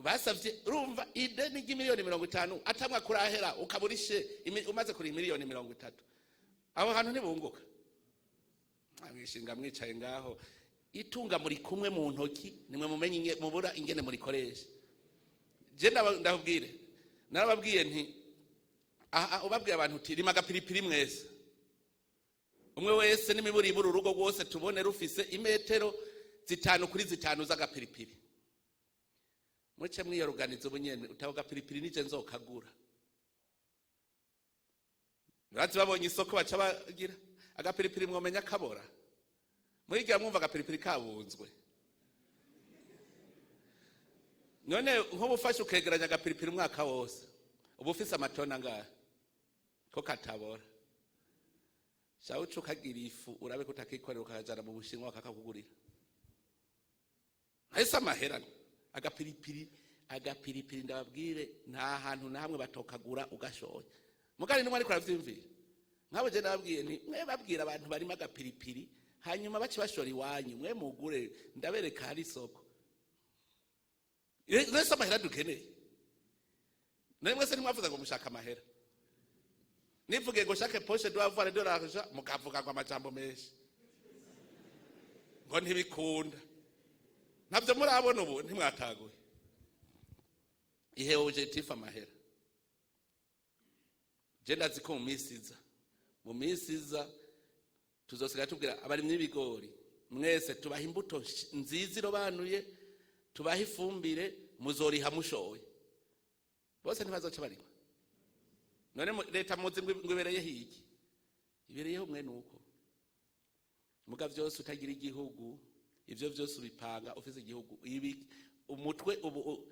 Basavye, urumva, ideni ry'imiliyoni 50, atamwaka urahera ukaba urishe umaze kuriha imiliyoni 30. Aho hantu ntibunguka? Mwishinga mwicaye ngaho, itunga muri kumwe mu ntoki, nimwe mumenye mubura ingene murikoresha. Je ndababwire, narababwiye nti: Aha ubabwiye abantu uti: 'Rima agapiripiri mwese, umwe wese n'imiburiburi, urugo rwose tubone rufise imetero 5 kuri 5 z'agapiripiri, muce mwiyoruganiza ubunyene, utabo gapiripiri nije nzokagura.'" Urazi babonye isoko, baca bagira agapiripiri. Mwomenya kabora, murigira mwumva agapiripiri kabunzwe. None nk'ubu ufashe ukegeranya agapiripiri umwaka wose, uba ufise amatona angahe ko katabora? Shawe uca ukagira ifu, urabe ko utakikorera, ukakajana mu Bushinwa bakakakugurira. Ahise amahera agapiripiri. Agapiripiri, ndababwire, nta hantu na hamwe batokagura ugashoye. Mugari nimwe ariko aravyimvira nk'abo. Je ndababwiye nti mwe babwira abantu barimo agapiripiri, hanyuma bace bashora iwanyu, mwe mugure, ndabereka hari isoko. Mwese amahera dukeneye. None mwese ntimwavuze ngo mushaka amahera? Nivuge ngo chaque poche doit avoir de l'argent, mukavuga ngo amajambo menshi, ngo ntibikunda. Ntabyo murabona ubu, ntimwataguye ihe objectif amahera. Je ndazi ko mu minsi iza tuzosiga tubwira abarimyi b'ibigori mwese, tubaha imbuto nziza irobanuye, tubaha ifumbire, muzoriha mushoye. Bose ntibazoca barima. None leta muzi ngo ibereyeho iki? Ibereyeho mwene uko. Muga vyose utagira igihugu, ivyo vyose ubipanga ufise igihugu. Ibi umutwe ubu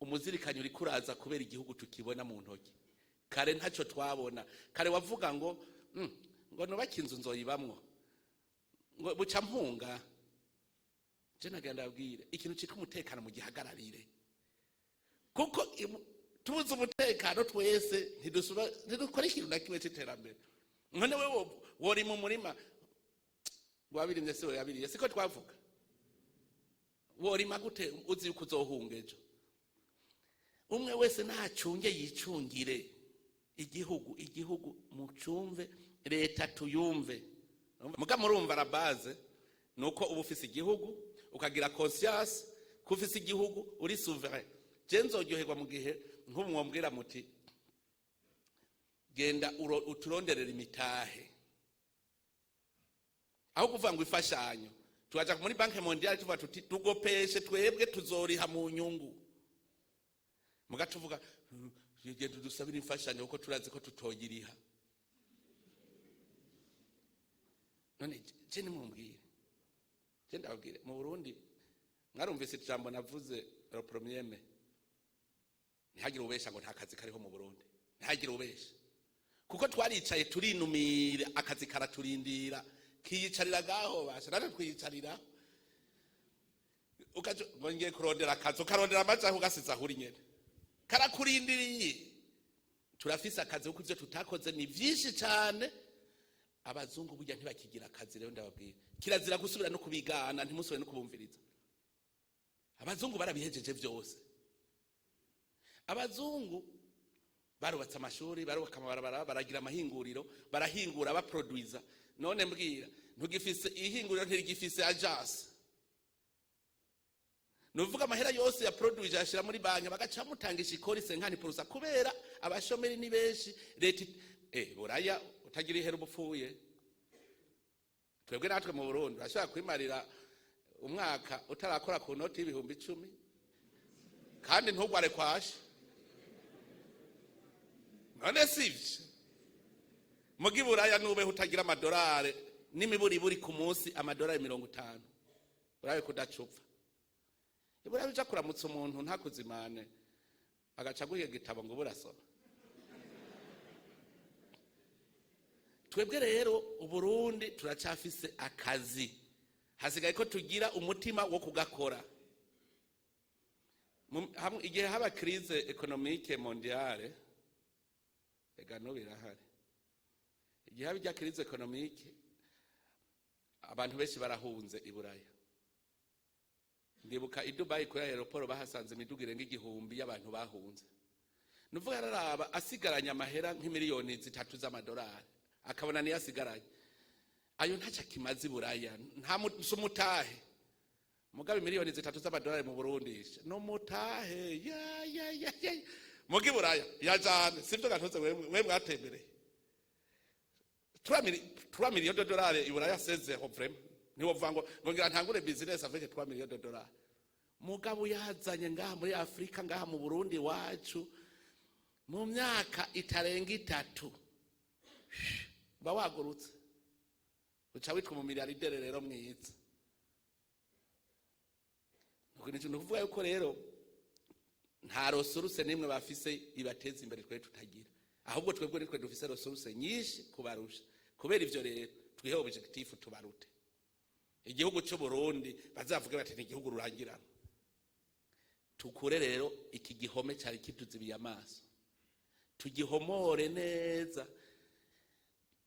umuzirikanyi uriko uraza kubera igihugu tukibona mu ntoki. Kare ntacyo twabona. Kare wavuga ngo ngo nubake inzu nzoyibamwo, ngo buca mpunga. Je nagira ndabwire ikintu citwa umutekano mu gihagararire, kuko tubuze umutekano twese ntidukora ikintu na kimwe c'iterambere. None wewe wori mu murima wabirimye, siwe yabiriye, siko twavuga? Worima gute uzi yuko uzohunga ejo? Umwe wese nacunge, yicungire igihugu. Igihugu mucumve, leta tuyumve. Muga murumva la base nuko uba ufise igihugu, ukagira conscience ko ufise igihugu, uri souverain. Je nzoryoherwa mu gihe nk'ubu mwombwira muti: "Genda uturonderere imitahe." Aho kuvuga ngo ifashanyo, tukaja muri Banque mondiale, tuvuga tuti: "Tugopeshe, twebwe tuzoriha mu nyungu." Muga tuvuga: "Genda udusabire imfashanyo kuko turazi ko tutoyiriha." None je nimumbwire, je ndababwire, mu Burundi mwarumvise ijambo navuze le premier mai: ntihagire ubesha ngo nta kazi kariho mu Burundi. Ntihagire ubesha, kuko twaricaye turinumira, akazi karaturindira, kiyicarira gaho basha, natwe twiyicarira. Ukaja ngo ngiye kurondera akazi, ukarondera amajaho, ugasiza aho uri nyene, karakurindiriye. Turafise akazi, kuko ivyo tutakoze ni vyinshi cane. Abazungu burya ntibakigira akazi. Rero ndababwira, kirazira gusubira no kubigana, ntimusubire no kubumviriza. Abazungu barabihejeje vyose. Abazungu barubatse amashuri, barubaka amabarabara, baragira amahinguriro, barahingura, baproduiza. None mbwira, ntugifise ihinguriro, ntirigifise agence. Nuvuga amahera yose ya produije yashira muri banki, bagaca mutangisha ikori 50%, kubera abashomeri ni benshi. Leta buraya utagira ihera ubupfuye. Twebwe natwe mu Burundi urashobora kwimarira umwaka utarakora ku noti y'10,000, kandi ntugware kwashe. None sivyo? Mugi buraya nubeho utagira amadolari n'imiburiburi ku munsi amadolari 50, urabe kudacupfa. Iburayi uja kuramutsa umuntu ntakuzimane, agaca aguha igitabo ngo burasoma. Twebwe rero Uburundi turacafise akazi, hasigaye ko tugira umutima wo kugakora. Igihe haba crise économique mondiale, ega no birahari, igihe haba irya crise économique, abantu benshi barahunze i Buraya. Ndibuka i Dubai kuri aéroport bahasanze imiduga irenga 1000 y'abantu bahunze. Nuvuga yararaba asigaranye amahera nk'imiliyoni 3 z'amadolari, akabona niyo asigaranye, ayo ntacyo akimaze i Buraya, nta si umutahe. Mugabe miliyoni 3 z'amadolari mu Burundi no mutahe ya ya ya ya mugi Buraya yajane, sivyo gatoze? We mwatembereye 3 millions de dollars i Buraya sezeho, vraiment ntiwovuga ngo ngira ntangure business avec 3 millions de dollars. Mugabo yazanye ngaha muri Afrika, ngaha mu Burundi wacu, mu myaka itarenga 3 uba wagurutse, uca witwa umumiliyardere. Rero mwiza, ni ukuvuga yuko rero nta ressource n'imwe bafise ibateza imbere twe tutagira. Ahubwo twebwe nitwe dufise ressource nyinshi kubarusha. Kubera ivyo rero twihe objectif tubarute. Igihugu cy'u Burundi bazavuge bati ni igihugu rurangirana. Tukure rero iki gihome cyari kituzibiye amaso, tugihomore neza.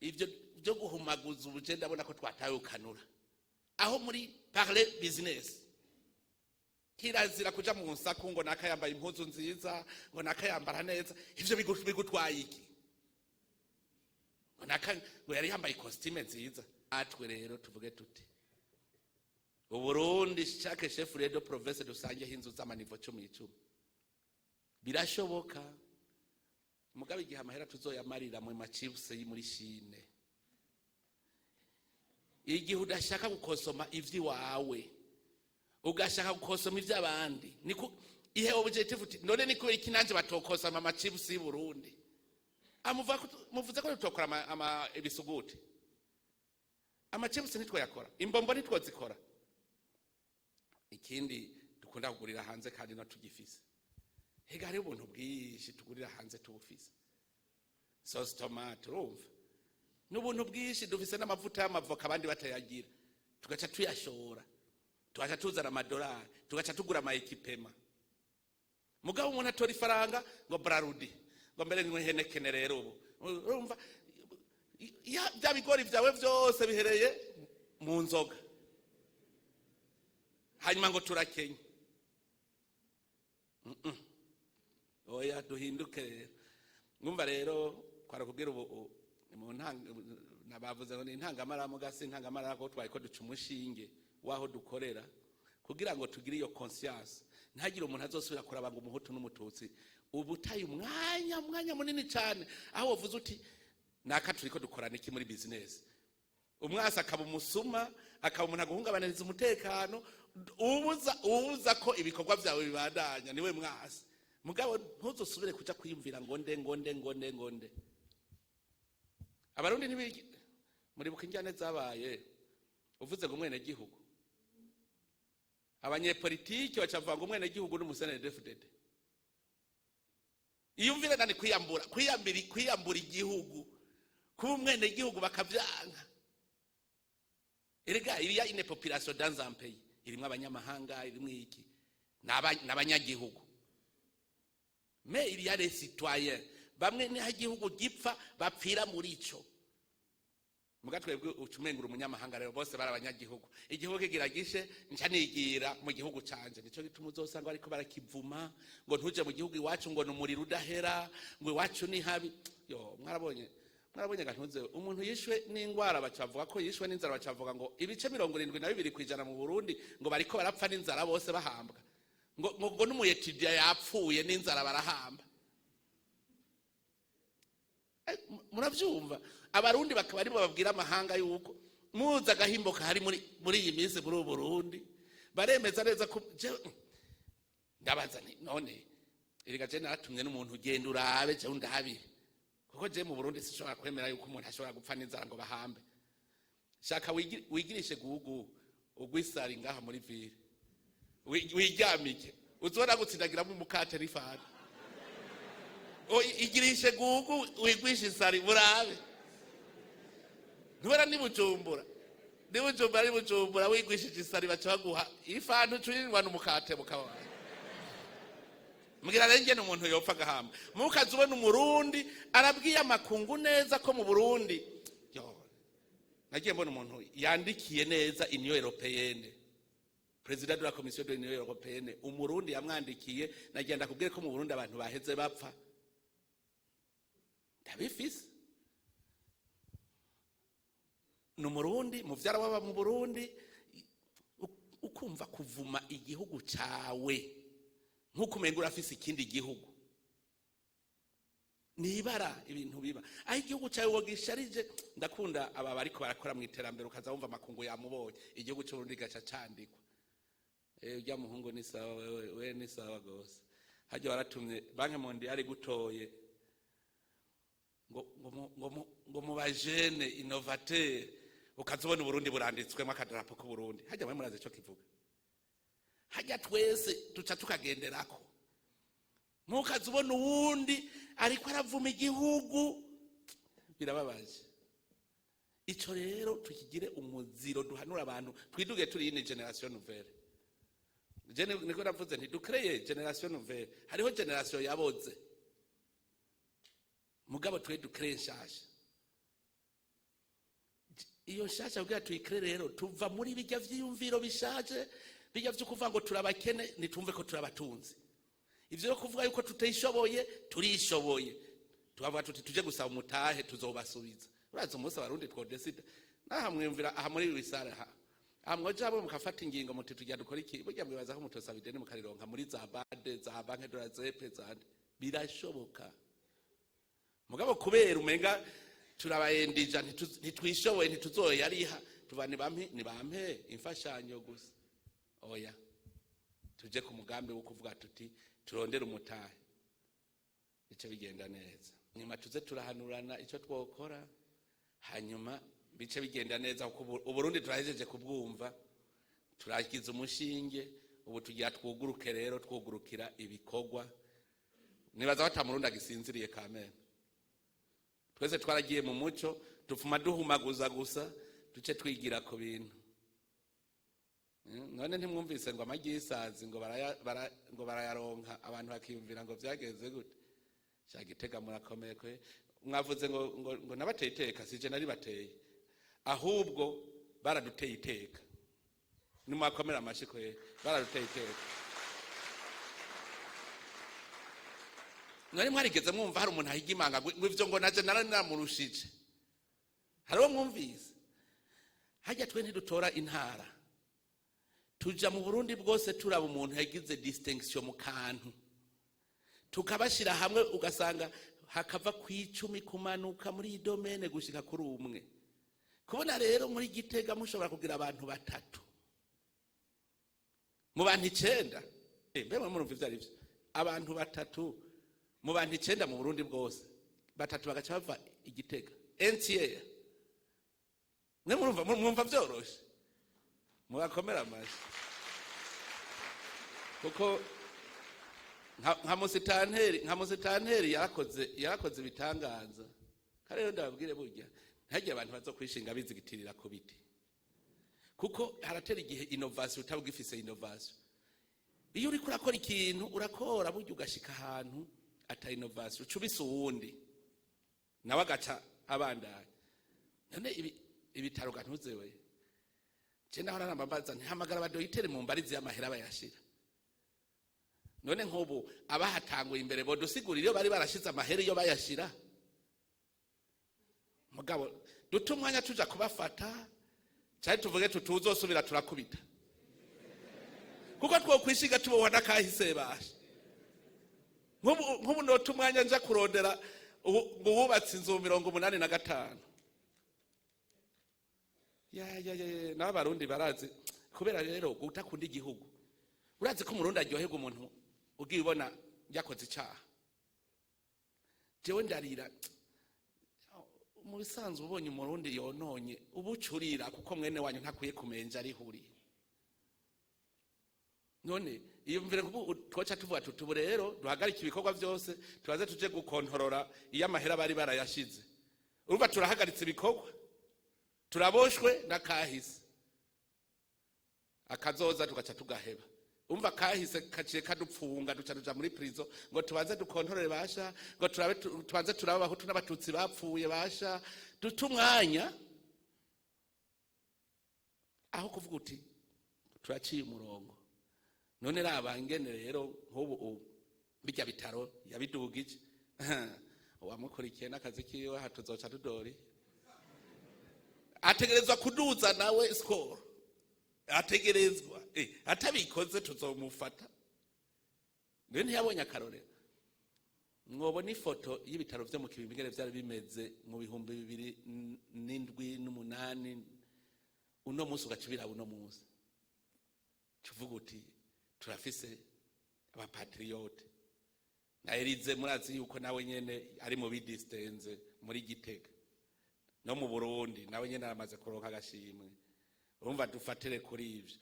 Ibyo byo guhumaguza ubuje, ndabona ko twataye ukanura aho muri parler business. Kirazira kuja mu nsaku ngo naka yambaye impuzu nziza, ngo naka yambara neza. Ivyo bigutwaye iki? Ngo naka ngo yari yambaye costume nziza. Atwe rero tuvuge tuti Uburundi, chaque chef de province dusangeho inzu z'ama niveaux 10 10. Birashoboka. Mugabe igihe amahera tuzoyamarira mu ma chips muri Chine, igihe udashaka gukosoma ivy'iwawe, ugashaka gukosoma ivy'abandi, niko ihe objectif uti none ni kubera iki nanje batokosoma ama chips y'u Burundi? Amuvuga ko muvuze ko tutokora ama ibisuguti, ama chips ntitwoyakora, imbombo ntitwozikora. Ikindi dukunda kugurira hanze kandi no tugifise. Hega hariho ubuntu bwinshi tugurira hanze tubufise. Sauce tomate, urumva, n'ubuntu bwinshi dufise, n'amavuta y'amavoka abandi batayagira, tugaca tuyashora, tugaca tuzana amadolari, tugaca tugura ama équipements. Mugabo umuntu atora ifaranga ngo Brarudi, ngo mbere ngo Heineken. Rero ubu urumva bya bigori vyawe vyose bihereye mu nzoga, hanyuma ngo turakenye. Oya, duhinduke rero. Mwumva rero kwarakubwira ubu mu ntanga nabavuze ngo ni intangamara, gasi intangamara, ko twari ko duca umushinge w'aho dukorera kugira ngo tugire iyo conscience, ntihagire umuntu azosubira kuraba ngo umuhutu n'umututsi. Ubu utaye umwanya munini cyane aho wavuze uti naka turiko dukorana iki muri business. Umwasi akaba umusuma, akaba umuntu aguhungabaniriza umutekano, ubuza ko ibikorwa byawe bibandanya, niwe mwasi. Mugabo ntuzusubire kuja kwiyumvira ngo nde, ngo nde, ngo nde, ngo nde. Abarundi ntibigi muribuka injyane zabaye uvuze ngo umwene gihugu, abanyepolitiki bacavuga ngo umwene gihugu n'umu CNDD-FDD. Iyumvire nani kwiyambura, kwiyambira, kwiyambura igihugu, kuba umwene gihugu bakavyanka. Erega iriya une population dans un pays irimwo abanyamahanga, irimwo iki, n'abanyagihugu, mais il y a les citoyens bamwe niho igihugu gipfa bapfira muri ico. Muga twebwe uca umengura umunyamahanga. Rero bose bari abanyagihugu, igihugu kigira gishe, nca nigira mu gihugu canje. Nico gituma uzosanga bariko barakivuma ngo ntuje mu gihugu iwacu, ngo ni umuriro udahera, ngo iwacu ni habi. Yo, mwarabonye, mwarabonye gantuze umuntu yishwe n'ingwara bacavuga ko yishwe n'inzara, bacavuga ngo ibice 72% mu Burundi ngo bariko barapfa n'inzara, bose bahambwa, ngo n'umu étudiant yapfuye n'inzara barahamba. Muravyumva, abarundi bakaba aribo babwira amahanga yuko muzi agahimbo kahari muri iyi minsi muri ubu Burundi. Baremeza neza ko ndabaza nti none erega je naratumye n'umuntu, ugenda urabe, jewe ndabire, kuko je mu Burundi sinshobora kwemera yuko umuntu ashobora gupfa n'inzara ngo bahambe. Shaka wigirishe gugu ugwisari ngaha muri ville, wiryamike, uzobona gutsindagiramo umukate n'ifanta. Igirishe gugu wigwishe isari burabe. Ntubona ni Bujumbura, ni Bujumbura, ni Bujumbura, wigwishije isari baca baguha ifanta, ucuyinywa n'umukate mukabana. Mbwira rero ngene umuntu yopfa agahamba. Mukaza ubona umurundi arabwiye amakungu neza ko mu Burundi. Yo, nagiye mbona umuntu yandikiye neza Union européenne, président de la Commission de l'Union européenne, umurundi yamwandikiye. Nagiye ndakubwire ko mu Burundi abantu baheze bapfa, ndabifise. Ni umurundi muvyara waba mu Burundi. Ukumva kuvuma igihugu cawe nk'uko umenga urafise ikindi gihugu, nibara ibintu biba aho igihugu cyawe wogisharije. Ndakunda aba bariko barakora mu iterambere, ukaza wumva amakungu yamubonye, igihugu cy'Uburundi gaca candikwa. Urya muhungu ni sawa, wewe we ni sawa gose. Hajya waratumye Banque mondiale gutoye ngo mu bajene innovateur, ukaza ubona Uburundi buranditswemo akadarapo k'Uburundi. Hajya mwe murazi ico kivuga? Hajya twese duca tukagenderako. Ntukaze ubona uwundi ariko aravuma igihugu, birababaje. Ico rero tukigire umuziro, duhanura abantu, twiduge turi une génération nouvelle. Je niko navuze nti dukreye génération nouvelle. Hariho génération yaboze, mugabo twe dukreye nshasha. Iyo nshasha kugira tuyikre rero, tuva muri bijya vyiyumviro bishaje, bijya vyo kuvuga ngo turabakene, nitumve ko turabatunzi. Ivyo yo kuvuga yuko tutishoboye, turishoboye. Tukavuga tuti tuje gusaba umutahe, tuzobasubiza. Uraza umunsi Abarundi twodesida naha, mwiyumvira aha muri wisare, aha aha mwoja hamwe mukafata ingingo muti tujya dukora iki. Burya mwibaza ko mutosaba ideni mukarironka muri za BAD, za Banque de la ZEP, za birashoboka. Mugabo kubera umenga turabayendija, ntitwishoboye, ntituzoyariha, tuva nibampe, nibampe imfashanyo gusa. Oya, tuje ku mugambi wo kuvuga tuti turondere umutahe, bice bigenda neza. Nyuma tuze turahanurana icyo twokora, hanyuma bice bigenda neza, kuko Uburundi turahejeje kubwumva, turagize umushinge. Ubu tugira twuguruke rero, twugurukira ibikorwa. Nibaza ko ata Murundi agisinziriye kameme. Twese twaragiye mu muco, dupfuma duhumaguza gusa, duce twigira ku bintu. None ntimwumvise ngo amagi y'isazi ngo ngo barayaronka, abantu bakiyumvira ngo vyagenze gute? Sha Gitega murakomeye kwe. Mwavuze ngo nabateye iteka, sije nari bateye, ahubwo baraduteye iteka. Nimwakomera amashi kwe, baraduteye iteka. Mwari mwarigeze mwumva hari umuntu ahiga imanga ngo ivyo ngo naje nari namurushije? Hariho mwumvise? Hajya twe ntidutora intara, tuja mu Burundi bwose, turaba umuntu yagize distinction mu kantu, tukabashira hamwe, ugasanga hakava ku 10 kumanuka muri iyi domaine gushika kuri umwe. Kubona rero muri Gitega mushobora kugira abantu batatu mu bantu 9. Mbe murumva ivyo ari vyo? Abantu batatu mu bantu 9 mu Burundi bwose, batatu bagaca bava Igitega entière. Mwe mwumva vyoroshe? Mubakomera amashi, kuko nka musitanteri yarakoze ibitangaza. Kandi rero ndababwire, burya ntihagire abantu baza kwishinga bizigitirira ku biti, kuko haratera igihe innovation utaba ugifise innovation. Iyo uriko urakora ikintu, urakora burya ugashika ahantu ata innovation, uca ubisa uwundi nawe agaca abandanya. None ibitaro gantuzewe, je naho naramba mbaza ntihamagara abadoyitere mu mbarizi y'amahera bayashira. None nk'ubu abahatanguye imbere bodusigurira iyo bari barashize amahera, iyo bayashira? Mugabo dute umwanya tuja kubafata, cyari tuvuge tutuzosubira, turakubita, kuko twokwishiga tubohwa n'akahise basha. Nk'ubu nota umwanya nja kurondera ngo wubatse inzu 85. Ya ya ya ya, n'Abarundi barazi kubera rero gutakunda igihugu. Urazi ko Umurundi aryoherwa umuntu ugiye ubona yakoze icaha? Jewe ndarira mu bisanzwe ubonye Umurundi yononye, ubucurira, kuko mwene wanyu ntakwiye kumenja arihuri. None iyo mvire kubu twoca tuvuga tuti ubu rero duhagarike ibikorwa byose, tubaze tuje gukontorora iyo amahera bari barayashize. Urumva turahagaritse ibikorwa, turaboshwe n'akahise, akazoza tugaca tugaheba. Umva kahise kaciye kadupfunga, duca tuja muri prison ngo tubanze dukontorore basha, ngo turabe tubanze turabe Abahutu n'Abatutsi bapfuye basha. Dute umwanya aho kuvuga uti turaciye umurongo. None raba ngene rero nk'ubu bijya bitaro yabidugije, uwamukurikiye n'akazi kiwe aha tuzoca tudori ategerezwa kuduza nawe score, ategerezwa atabikoze tuzomufata. Rero ntiyabonye akarorero. Mwobona ifoto y'ibitaro vyo mu Kibimbi ingene vyari bimeze mu 2007 n'umunani, uno munsi ugaca ubiraba uno munsi, tuvuga uti turafise aba patriotes. Na Elize murazi yuko nawe nyene ari mu bidisitenze muri Gitega no mu Burundi, nawe nyene aramaze kuronka agashimwe. Urumva dufatire kuri ivyo.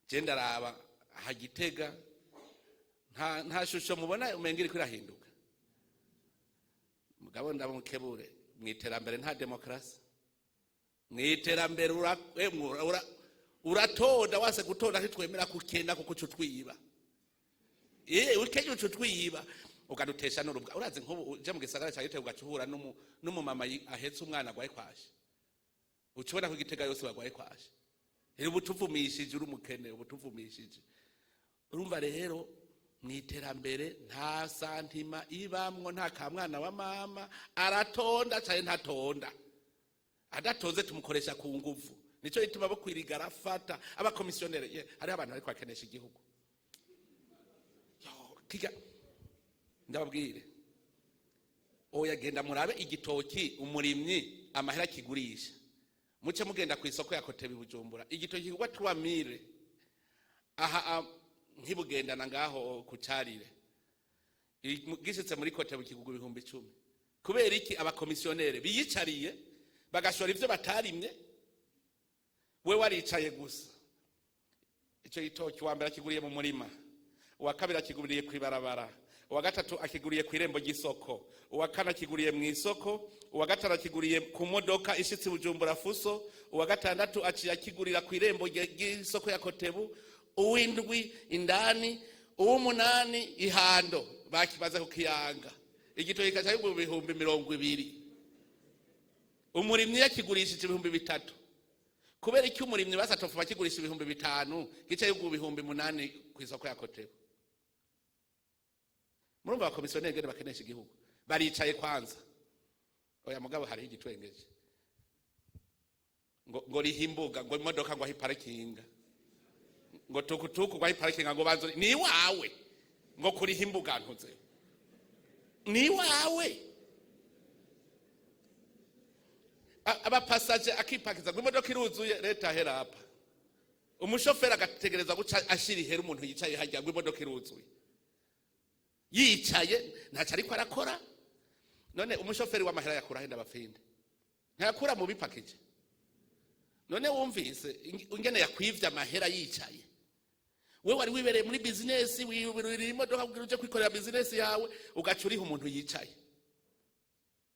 Je ndaraba aha Gitega, nta shusho mubona umenga iriko irahinduka. Mugabo ndamukebure, mu iterambere nta demokarasi. Mu iterambere Uratonda, wase gutonda ntitwemera kukena, kuko uca utwiba. Ukenya uca utwiba, ukadutesha n'urubwa. Urazi nk'ubu uje mu gisagara ca Gitega, ugaca uhura n'umumama ahetse umwana agwaye kwashi, uca ubona ko Igitega yose bagwaye kwashi. Rero ubu tuvumishije, uri umukene, ubu tuvumishije. Urumva rero mu iterambere nta sentiment ibamwo, nta kamwana wa mama. Aratonda cyane, ntatonda, adatonze tumukoresha ku nguvu. Nico gituma bo kwiriga arafata abakomisiyoneri. Hariho abantu bariko bakenesha igihugu. Yo, kiga ndababwire, oya, genda murabe igitoki umurimyi amahera kigurisha, muce mugenda ku isoko ya COTEBU Bujumbura, igitoki kigurwa 3000. Aha nkibugendana ngaho ku Carire, gishitse muri COTEBU kigurwa 10,000. Kubera iki? Abakomisiyoneri biyicariye bagashora ivyo batarimye. We waricaye gusa. Ico gitoki wa mbere akiguriye mu murima, uwa kabiri akiguriye kw'ibarabara, uwa gatatu akiguriye kw'irembo ry'isoko, uwa kane akiguriye mu isoko, uwa gatanu akiguriye ku modoka ishitse Bujumbura Fuso, uwa gatandatu aciye akigurira kw'irembo ry'isoko ya COTEBU, uw'indwi indani, uw'umunani ihando bakimaze kukiyanga. Igitoki kaca kigura 20,000, umurimyi yakigurishije 3000. Kubera iki umurimyi basatofu bakigurisha 5000, gica yigura 8000 ku isoko ya COTEBU? Murumva abakomisiyoneri ngene bakenesha igihugu, baricaye kwanza. Oya mugabo, hariho igitwengeje ngo riha imbuga, ngo imodoka ngo aho iparikinga, ngo tukutuku ngo aho iparikinga, ngo banzo ni iwawe, ngo kuriha imbuga ntuze ni iwawe. Abapasaje akipakiza ngo imodoka iruzuye, leta herapa, umushoferi agategereza guca ashira ihera umuntu yicaye hajya, ngo imodoka iruzuye, yicaye ntacyo ariko arakora. None umushoferi w'amahera yakura he? Ndabafinde, ntayakura mu bipakije. None wumvise ingene yakwivye amahera yicaye? We wari wibereye muri bizinesi, wibereye imodoka kugira uje kwikorera bizinesi yawe, ugaca uriha umuntu yicaye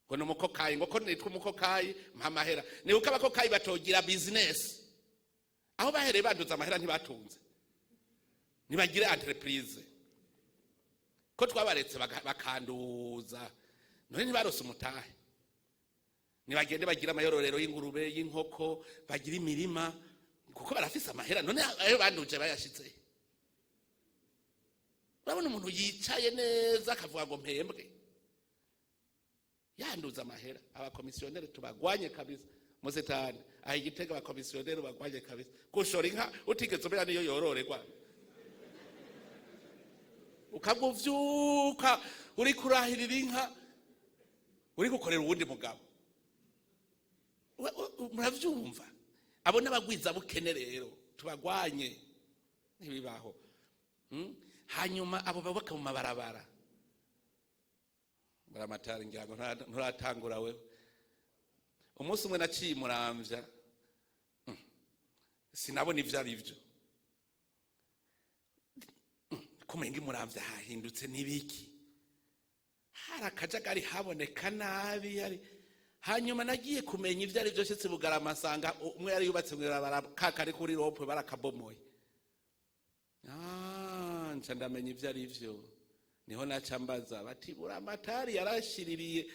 ngo ni umukokayi, ngo ko nitwa umukokayi mpa amahera. Ni uko abakokayi batogira bizinesi. Aho bahereye banduza amahera ntibatunze, ntibagire entreprise. Ko twabaretse bakanduza, none ntibarose umutahe? Nibagende bagire amayororero y'ingurube, y'inkoko, bagire imirima, kuko barafise amahera. None ayo banduje bayashize? Urabona umuntu yicaye neza akavuga ngo mpembwe, yanduza amahera. Abakomisiyoneri tubagwanye kabisa. Musitani aha Igitega, abakomisiyoneri bagwanye kabisa. Gushora inka utigeze umenya niyo yororerwa, ukaguvyuka uri kurahirira inka, uri gukorera uwundi mugabo. Muravyumva, abo n'abagwiza bukene rero tubagwanye, ntibibaho. Hanyuma abo babaka mu mabarabara, baramatara, ngira ngo nturatangura wewe. Umunsi umwe naciye Muramvya, sinabona ivyo ari vyo. Kumenga Imuramvya hahindutse n'ibiki? Hari akajagari, haboneka nabi hari. Hanyuma nagiye kumenya ivyo ari vyo shitse Bugarama, nsanga umwe yari yubatse mw'ibarabara kakari kuri rond-point, barakabomoye. Ah, nca ndamenya ivyo ari vyo. Niho naca mbaza bati buramatari yarashiririye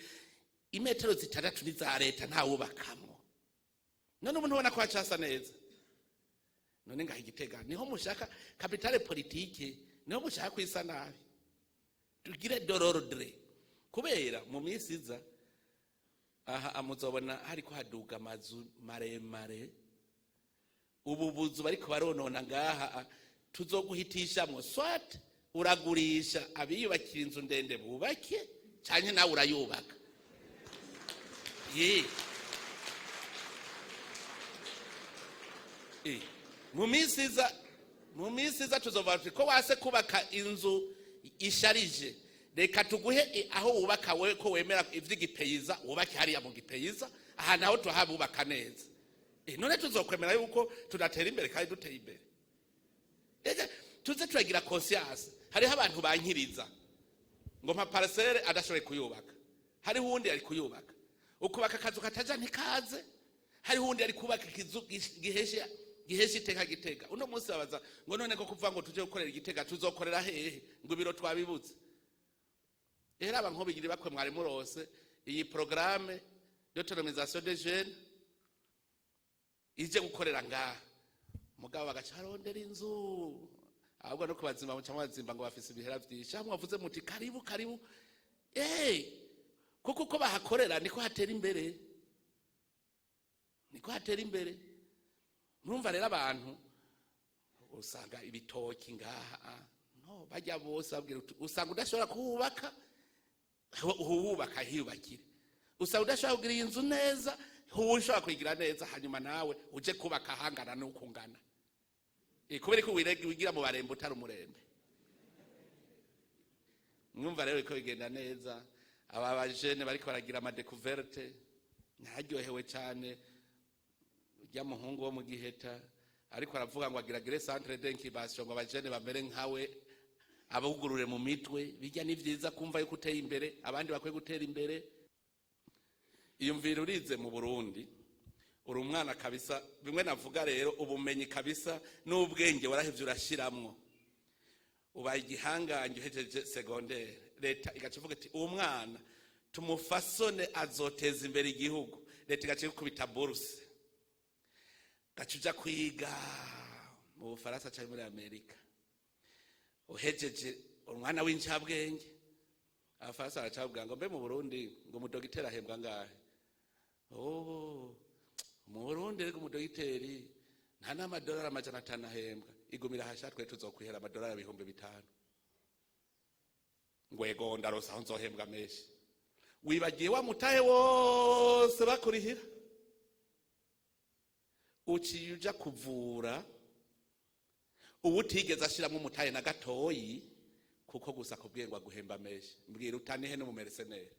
imetero 6 ni za leta, ntawubakamwo. None ubu ntubona ko hacasa neza? None ngaha Igitega niho mushaka capitale politique, niho mushaka kwisa nabi? Tugire de l'ordre, kubera mu minsi iza aha muzobona hariko haduga amazu maremare. Ubu buzu bariko baronona ngaha tuzoguhitishamwo, soit uragurisha abiyubakira inzu ndende bubake, canke nawe urayubaka. Ye. Mu minsi iza tuzova tuti ko wase kubaka inzu isharije, reka tuguhe aho wubaka we, ko wemera ivy'igipeyiza, wubake hariya mu gipeyiza, aha naho tuhabubaka neza. None tuzokwemera yuko tudatera imbere kandi duteye imbere? Ega, tuze turagira conscience. Hariho abantu bankiriza ngo mpa parcelle adashoboye kuyubaka, hariho uwundi ari kuyubaka. Ukubaka akazu kataja ntikaze, hariho uwundi ari kubaka ikizu giheshe. Gihesha iteka Gitega. Uno munsi babaza ngo none ko kuvuga ngo tuje gukorera Igitega, tuzokorera hehe? Ngo ibiro twabibutse. Rero aba nkobigira bakwe mwari murose iyi programme d'autonomisation des jeunes ije gukorera ngaha, mugabo bagaca arondera inzu, ahubwo no kubazimba muca mubazimba ngo bafise ibihera vyinshi. Aho mwavuze muti karibu karibu, kuko uko bahakorera niko hatera imbere, niko hatera imbere. Murumva rero, abantu usanga ibitoki ngaha no bajya bose babwira uti usanga udashobora kuhubaka, huwubaka hiyubakire. Usanga udashobora kugira iyi nzu neza, huwe ushobora kuyigira neza, hanyuma nawe uje kubaka ahangana n'uko ungana. Kubera ko wigira mu barembe utari umurembe. Mwumva rero ko bigenda neza. Aba bajene bariko baragira ama découvertes, ntaryohewe cyane. Ujya muhungu wo mu Giheta ariko aravuga ngo agira gire centre d'incubation, ngo abajene bamere nkawe, abugurure mu mitwe. Bijya ni vyiza kumva yuko uteye imbere, abandi bakwiye gutera imbere. Iyumvira urize mu Burundi, uri umwana kabisa. Bimwe navuga rero, ubumenyi kabisa n'ubwenge warahevye urashiramwo, ubaye igihangange, uhejeje secondaire, leta igaca ivuga iti uwo mwana tumufasone, azoteza imbere igihugu. Leta igaca ikubita bourse, gaca uja kwiga mu Bufaransa canke muri Amerika. Uhejeje, umwana w'incabwenge, Abafaransa baracabwira ngo mbe mu Burundi ngo umudogiteri ahembwa ngahe? Oh, mu Burundi rero umudogiteri nta n'amadolari 500 ahembwa. Igumira hasha, twe tuzokwihera amadolari 5000. Ngwego, ndarosa aho nzohembwa menshi. Wibagiye wa mutahe wose bakurihira, uciye uja kuvura ubu utigeze ashiramo umutahe na gatoyi, kuko gusa akubwiye ngo aguhemba menshi. Mbwira, utanihe n'umu mercenaire,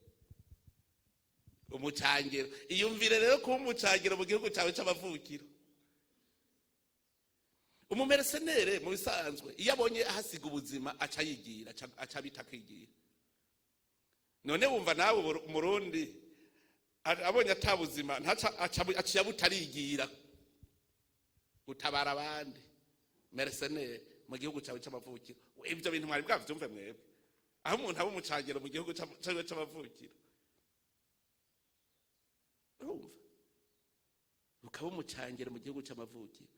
umucangiro? Iyumvire rero kuba umucangiro mu gihugu cyawe c'amavukiro. Umu mercenaire mu bisanzwe iyo abonye ahasiga ubuzima aca yigira, aca bita kwigira. None wumva nawe Umurundi abonye atabuzima ntaca aciye butarigira gutabara abandi, mercenaire mu gihugu cyawe c'amavukiro. Ibyo bintu mwari bwavyumve mwebwe, aho umuntu aba umucangiro mu gihugu cawe c'amavukiro? Urumva, ukaba umucangiro mu gihugu c'amavukiro.